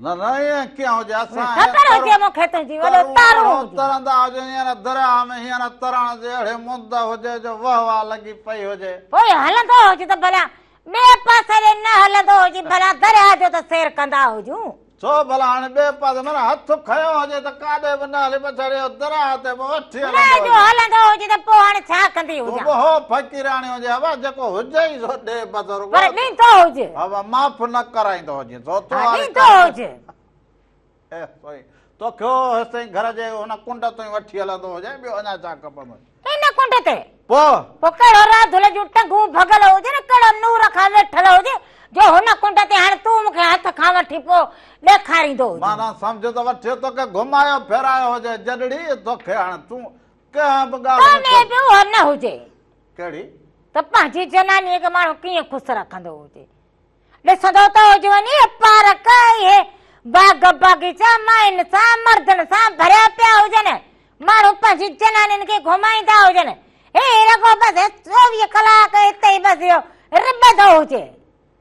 نه نه ائين ڪيئن هجي اسان خبر هجي مون کي تنهنجي وڏو تارون هجي. ترندا هجون هينئر درياهه ۾ هينئر ترڻ جي اهڙي مند هجي جو وهه واهه لڳي پئي هجي. پوء هلندو هجي ته ڀلا ٻئي پاسي ڏي نه هلندو هجي ڀلا درياهه جو ته سير ڪندا هجون. ڇو ڀلا هاڻي ٻئي پاسي معنيٰ هٿ کنيو هجي ته ڪاڏي به نه هلي پڇاڙي اهو دراهه تي به وٺي نه هلندو جو هجي. هلندو هجي ته پوء هاڻي ڇا ڪندي تون هجان. به هو فقيراڻي هجي ها جيڪو هجي ئي سو ڏي بس رڳو. پر ڏيندو هجي. ها معاف نه ڪرائيندو هجي سو تو ها واري ڏيندو ڪار هجي. اي سائين توکي اهو هيستائين گهر جي هن ڪنڊ تائين وٺي هلندو هجي ٻيو اڃا ڇا کپندو. هن ڪنڊ تي؟ پوء؟ پوء ڪهڙو راڌل جون ٽنگون ڀڳل هجن، ڪهڙو نور کان ويٺل هجي جو هن ڪنڊ تي هاڻي تون مون کي هٿ کان وٺي پوء ڏيکاريندو هجين. معنيٰ سمجهه ته وٺي توکي گهمايو ڦيرايو هجي جڏڙي توکي هاڻي تون ڪنهن به ڳالهه تو ۾ ۾ به اها نه هجي. ڪهڙي؟ ته پنهنجي جنانيء کي ماڻهو ڪيئن خوش رکندو هجي. ڏسندو ته هجي وڃي پارڪ اهي باغ باغيچا ماين سان مردن سان ڀريا پيا هجن، ماڻهو پنهنجي جنانين کي گهمائيندا هجن، هي رڳو بس 24 ڪلاڪ هتي ئي بس اهو رٻندو هجي.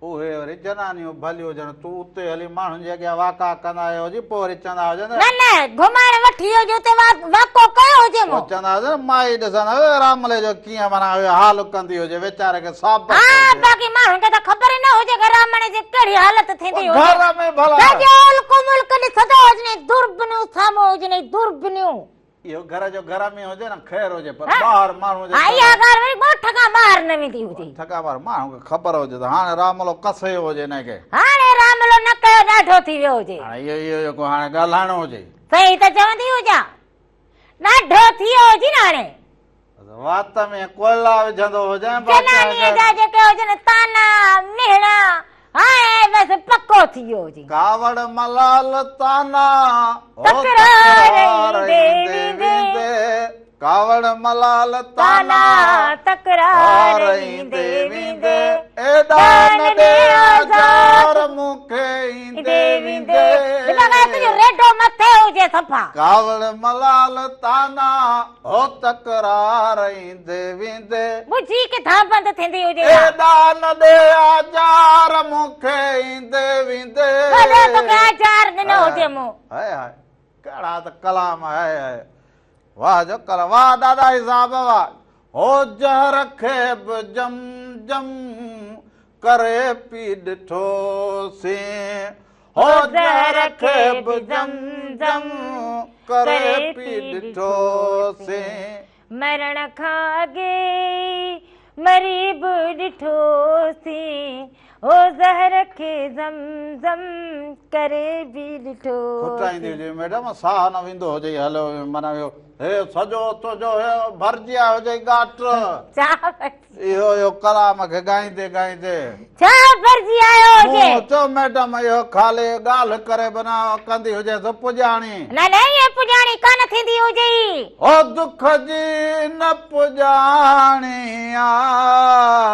اهي وري جنانيون ڀليون هجن، تون اتي هلي ماڻهن جي اڳيان واڪا ڪندا آهيو هجي، پوء وري چوندا هجن ته. نه نه گهمائڻ وٺي ويو جو اتي واڪو ڪيو هجي مون. پوء چوندا هجن مائي ڏسندا هيو راملي جو ڪيئن معنيٰ اهو حال ڪندي هجي ويچاري کي ثابت ها هجي. باقي ماڻهن کي ته خبر ئي نه هجي ته رامڻ جي ڪهڙي حالت ٿيندي هجي. گهر ۾ ڀلا. سڄو الڪو ملڪ ڏسندو هجني دوربنيون سامهون هجني دوربنيون. اهو گهر جو گهر ۾ هجي نه خير هجي پر ٻاهر ماڻهو جي ها اها ڳالهه وري ڳوٺ کان ٻاهر نه ويندي هجي. ڳوٺ کان ٻاهر ماڻهو کي خبر هجي ته هاڻي راملو ڪسيو هجي هن کي. هاڻي راملو نه ڪيو ڏاڍو ٿي ويو هجي. هاڻي اهو اهو جيڪو هاڻي ڳالهائڻو هجي. صحيح ته چوندي هجان. ڏاڍو ٿي ويو هجي نه هاڻي. وات ۾ ڪوئلا وجهندو هجين جنانيء جا جيڪي هجن طعنا مهڻا هاڻي بس پڪو ٿي ويو هجي. ڪاوڙ ملال طعنا هو تڪرار ايندي ويندي. ڪاوڙ ملال طعنا تڪرار ايندي ويندي. ايڏا نه ڏي آزار مون کي ايندي ويندي. دماغ تنهنجو ريڊو مٿي هجي صفا. ڪاوڙ ملال طعنا هو تڪرار ايندي ويندي. ٻجهي ڪٿان بند ٿيندي هجي ها. ايڏا نه ڏي آزار مون کي ايندي ويندي. وڏو توکي آزار ڏنو هجي مون. هاء هاء ڪهڙا ته ڪلام هاء هاء واه جو ڪلام واه ڏاڏاهي صاحب واه هو زهر کي به جم جم ڪري پي ڏٺوسين هو زهر کي به زم زم ڪري پي ڏٺوسين. مرڻ کان اڳي مري به ڏٺوسين هو زهر کي زم زم ڪري به ڏٺوسين. کٽائيندي هجي ميڊم ساهه نه ويندو هجئي هليو معنيٰ اهو هي سڄو تنهنجو هي ڀرجي آيو هجئي ڳاٽ. ڇا ڀرجي. اهو اهو ڪلام کي ڳائيندي ڳائيندي. ڇا ڀرجي آيو هجي. مون چيو ميڊم اهو خالي ڳالهه ڪري بنا ڪندي هجي سو پڄاڻي. نه نه ائين پڄاڻي ڪانه ٿيندي هجي. او دک جي نه پڄاڻي آ.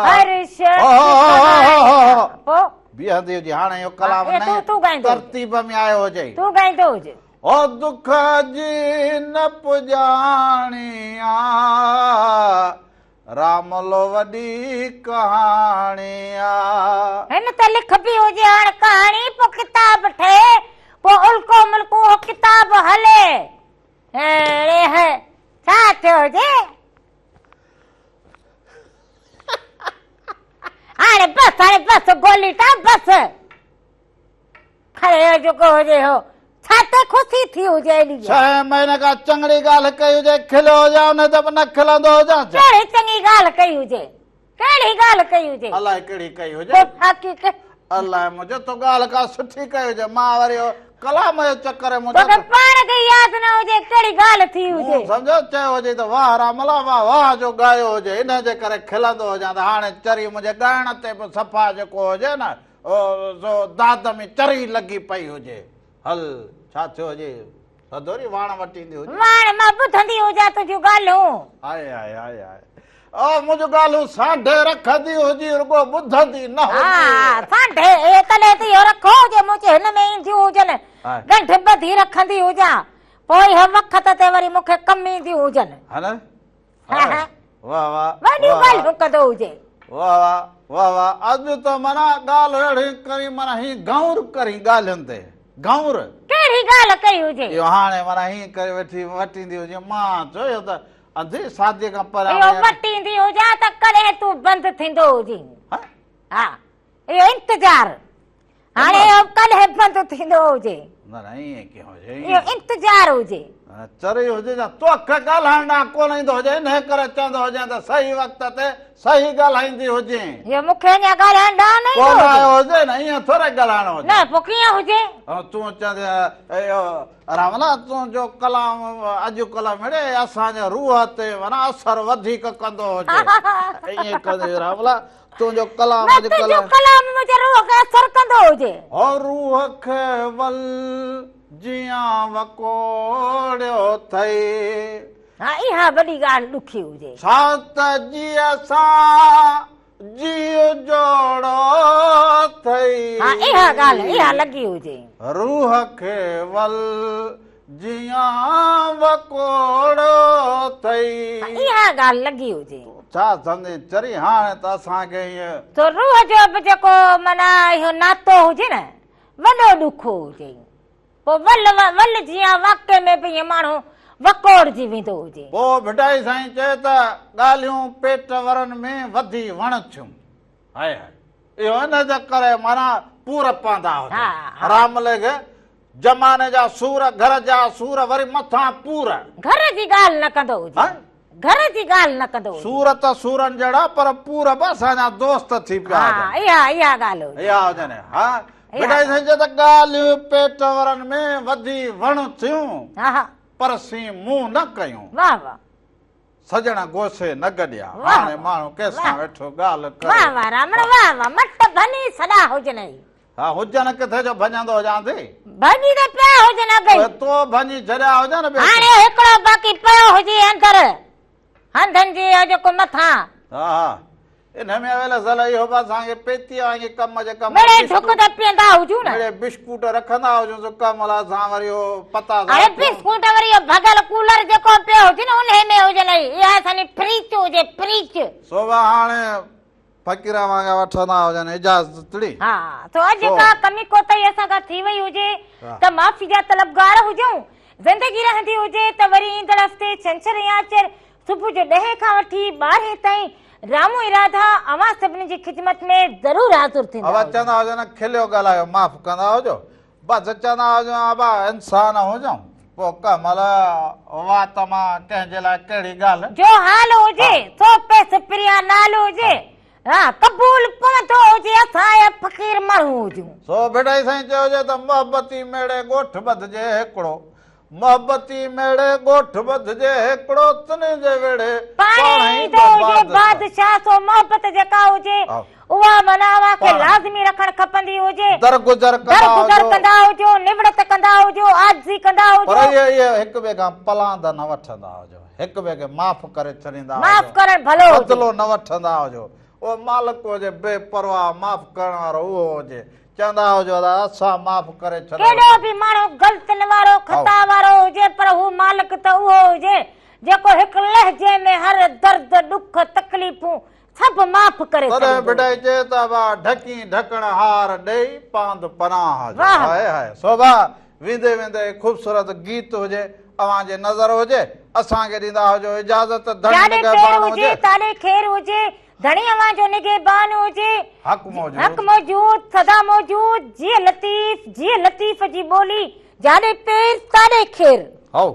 هر شخص ڪهاڻي آ. پوء. بيهندي هجي هاڻي اهو ڪلام نئين ترتيب ۾ آيو هجي. تون ڳائيندو هجي. او دک جي نه پڄاڻي آ. راملو وڏي ڪهاڻي آ. هن ته لکبي هجي هاڻ ڪهاڻي پوء ڪتاب ٺهي پوء الڪو ملڪو اهو ڪتاب هلي. اڙي هي ڇا ٿيو هجي. هاڻي بس هاڻي بس گوليٽا بس. کڙي جيڪو هجي هو ڇا تي خوشي ٿي هجي ايڏي ڇهين مهيني کان چڱڙي ڳالهه ڪئي هجي کليو هجان نه ته به نه کلندو هجان ڇا؟ ڪهڙي چڱي ڳالهه ڪئي هجي ڪهڙي ڳالهه ڪئي هجي الائي ڪهڙي ڪئي هجي پوء باقي ڪه الائي منهنجو تو ڳالهه ڪا سٺي ڪئي هجي مان وري اهو ڪلام جو چڪر منهنجو توکي پاڻ کي ياد نه هجي ڪهڙي ڳالهه ٿي هجي مون سمجهيو چيو هجي ته واهه راملا واهه واهه جو ڳايو هجي ان جي ڪري کلندو هجان ته هاڻي چري منهنجي ڳائڻ تي به صفا جيڪو هجي نه سو داد ۾ چري لڳي پئي هجي. هل، ڇا ٿيو هجي؟ سدوري واڻ وٽيندي هجي. واڻ مان ٻڌندي هجان تنهنجون ڳالهيون. هاء هاء هاء هاء. او منهنجون ڳالهيون سانڍي رکندي هجي، رڳو ٻڌندي نه هجي. ها، سانڍي تڏهن ته اهو رکو هجي، مون چي هن ۾ اينديون هجن. ڳنڍ ٻڌي رکندي هجان، پوء اهي وقت تي وري مون کي ڪم اينديون هجن. ها نه؟ واه واه وڏيون ڳالهيون ڪندو هجي. واه واه واه واه اڄ ته معنيٰ ڳالهه اهڙي ڪرين معنيٰ هين گهور ڪرين ڳالهين تي گهور. ڪهڙي ڳالهه ڪئي هجي. اهو هاڻي معنيٰ هين ڪري ويٺي وٽيندي هجي مان چيو اهو ته انڌي شادي کان پريان اهو وٽيندي هجان ته ڪڏهن تون بند ٿيندو هجين. ها ها اهو انتظار. هاڻي اهو ڪڏهن بند ٿيندو هجي. نه نه ائين ڪيئن هجي. اهو انتظار هجي. چري هجي يا توکي ڳالهائڻ ڏانهن ڪونه ايندو هجي انهي ڪري چوندو هجين ته صحيح وقت تي صحيح ڳالهائيندي هجين. اهو مون کي اڃا ڳالهائڻ ڏانهن نه ايندو هجي. ڪونه آيو هجي نه ائين ٿوري ڳالهائڻو هجي. نه پوء ڪيئن هجي. تون چوندين اهو راملا تنهنجو ڪلام اڄ ڪلهه مڙئي اسان جي روح تي معنيٰ اثر وڌيڪ ڪندو هجي. ائين ڪندي راملا تنهنجو ڪلام اڄ ڪلهه. تنهنجو ڪلام منهنجي روح کي اثر ڪندو هجي. هو روح کي ول جيان وڪوڙيو ٿئي. ها اها وڏي ڳالهه ڏکي هجي. ڇا ته جيء سان جيء جوڙو ٿئي. ها اها ڳالهه اها لڳي هجي. روح کي ول جيان وڪوڙو ٿئي. ها اها ڳالهه لڳي هجي. ڇا سمجهين چري هاڻي ته اسان کي ائين. تو روح جو به جيڪو معنيٰ اهو ناتو هجي نه وڏو ڏکو هجي. پوء ول ول جيان واقعي ۾ به ائين ماڻهو وڪوڙجي ويندو هجي. پوء ڀٽائي سائين چئي ته ڳالهيون پيٽ ورن ۾ وڌي وڻ ٿيون. هاء هاء اهو ان جي ڪري معنيٰ پور پوندا هجن. راملي کي زماني جا سور، گهر جا سور وري مٿان پور. گهر جي ڳالهه نه ڪندو هجي. گهر جي ڳالهه نه ڪندو هجي. سور ته سورن جهڙا پر پور به اسان جا دوست ٿي پيا هجن. ها اها اها ڳالهه هجي. اها هجن ها ڀٽائي سائين چئي ته ڳالهيون پيٽ ورن ۾ وڌي وڻ ٿيون. ها ها. پر سين مون نه ڪيون. واه واه. سڄڻ گوشي نه گڏيا. هاڻي ماڻهو ڪنهن سان ويٺو ڳالهه ڪري. واه واه رامڻ واه واه مٽ ڀڃي سڏا هجنئي. ها هجن ڪٿي جو ڀڃندو هجان ٿي. ڀڃي ته پيا هجن اڳ ئي. تو ڀڃي ڇڏيا هجن ٻيو. هاڻي هڪڙو باقي پيو هجي اندر هنڌن جي اهو جيڪو مٿان. ها ها ان ۾ اويل اصل اهو به اسان کي پيتيء وانگي ڪم جي ڪم مڙئي ڍڪ ته پيئندا هجون نه. مڙئي بسڪوٽ رکندا هجون سو ڪم لاء اسان وري اهو پتاسا. اڙي بسڪوٽ وري اهو ڀڳل ڪولر جيڪو پيو هجي نه انهي ۾ هجن اها اسان جي فريج هجي فريج. سو به هاڻي فقير وانگي وٺندا هجن اجازت ڙي. ها سو اڄ ڪا ڪمي ڪوتاهي اسان کان ٿي وئي هجي ته معافي جا طلبگار هجون. زندگي رهندي هجي ته وري ايندڙ هفتي ڇنڇر ۽ آچر صبح جو ڏهين کان وٺي ٻارهين تائين رامو ۽ راڌا اوهان سڀني جي خدمت ۾ ضرور حاضر ٿيندا ابا چوندا هجو نه کليو ڳالهايو معاف ڪندا هجو بس چوندا هجو ابا انسان هجون پوء ڪنهن مهل وات مان ڪنهن جي لاء ڪهڙي ڳالهه. جو حال هجي سو پيس پريان نال هجي ها قبول پوندو هجي اسان اهي فقير ماڻهو هجون. سو ڀٽائي سائين چيو هجي ته محبتي ميڙي ڳوٺ ٻڌجي هيڪڙو محبتي ميڙي ڳوٺ ٻڌجي هيڪڙو تنهن جي ويڙهي پاڻ ايندو هجي بادشاهه سو محبت جيڪا هجي اها معنيٰ اوهان کي لازمي رکڻ کپندي هجي درگذر ڪندا هجو نوڙت ڪندا هجو عاجزي ڪندا هجو پر اهي اهي هڪ ٻئي کان پلاند نه وٺندا هجو هڪ ٻئي کي معاف ڪري ڇڏيندا هجو معاف ڪرڻ ڀلو هجي بدلو نه وٺندا هجو اهو مالڪ هجي بي پرواهه معاف ڪرڻ وارو اهو هجي چوندا هجو ته اسان معاف ڪري ڇڏيو. ڪيڏو به ماڻهو غلطين وارو، خطا وارو هجي پر هو مالڪ ته اهو هجي جيڪو هڪ لهجي ۾ هر درد، ڏک، تڪليفون سڀ معاف ڪري تڏهن ڇڏيندو ڀٽائي هجي. چئي ته ابا ڍڪين ڍڪڻ هار ڏيئي پاند پناهه جو. واهه هاء هاء سوڀا ويندي ويندي خوبصورت گيت هجي اوهان جي نظر هجي اسان کي ڏيندا هجو اجازت ڌڻي جاڏي پير نگهبان هجي هجي. تاڏي خير هجي. ڌڻي اوهان جو نگهبان هجي. حق موجود. حق موجود سدا موجود جيئي لطيف جيئي لطيف جي ٻولي جاڏي پير تاڏي خير. هائو.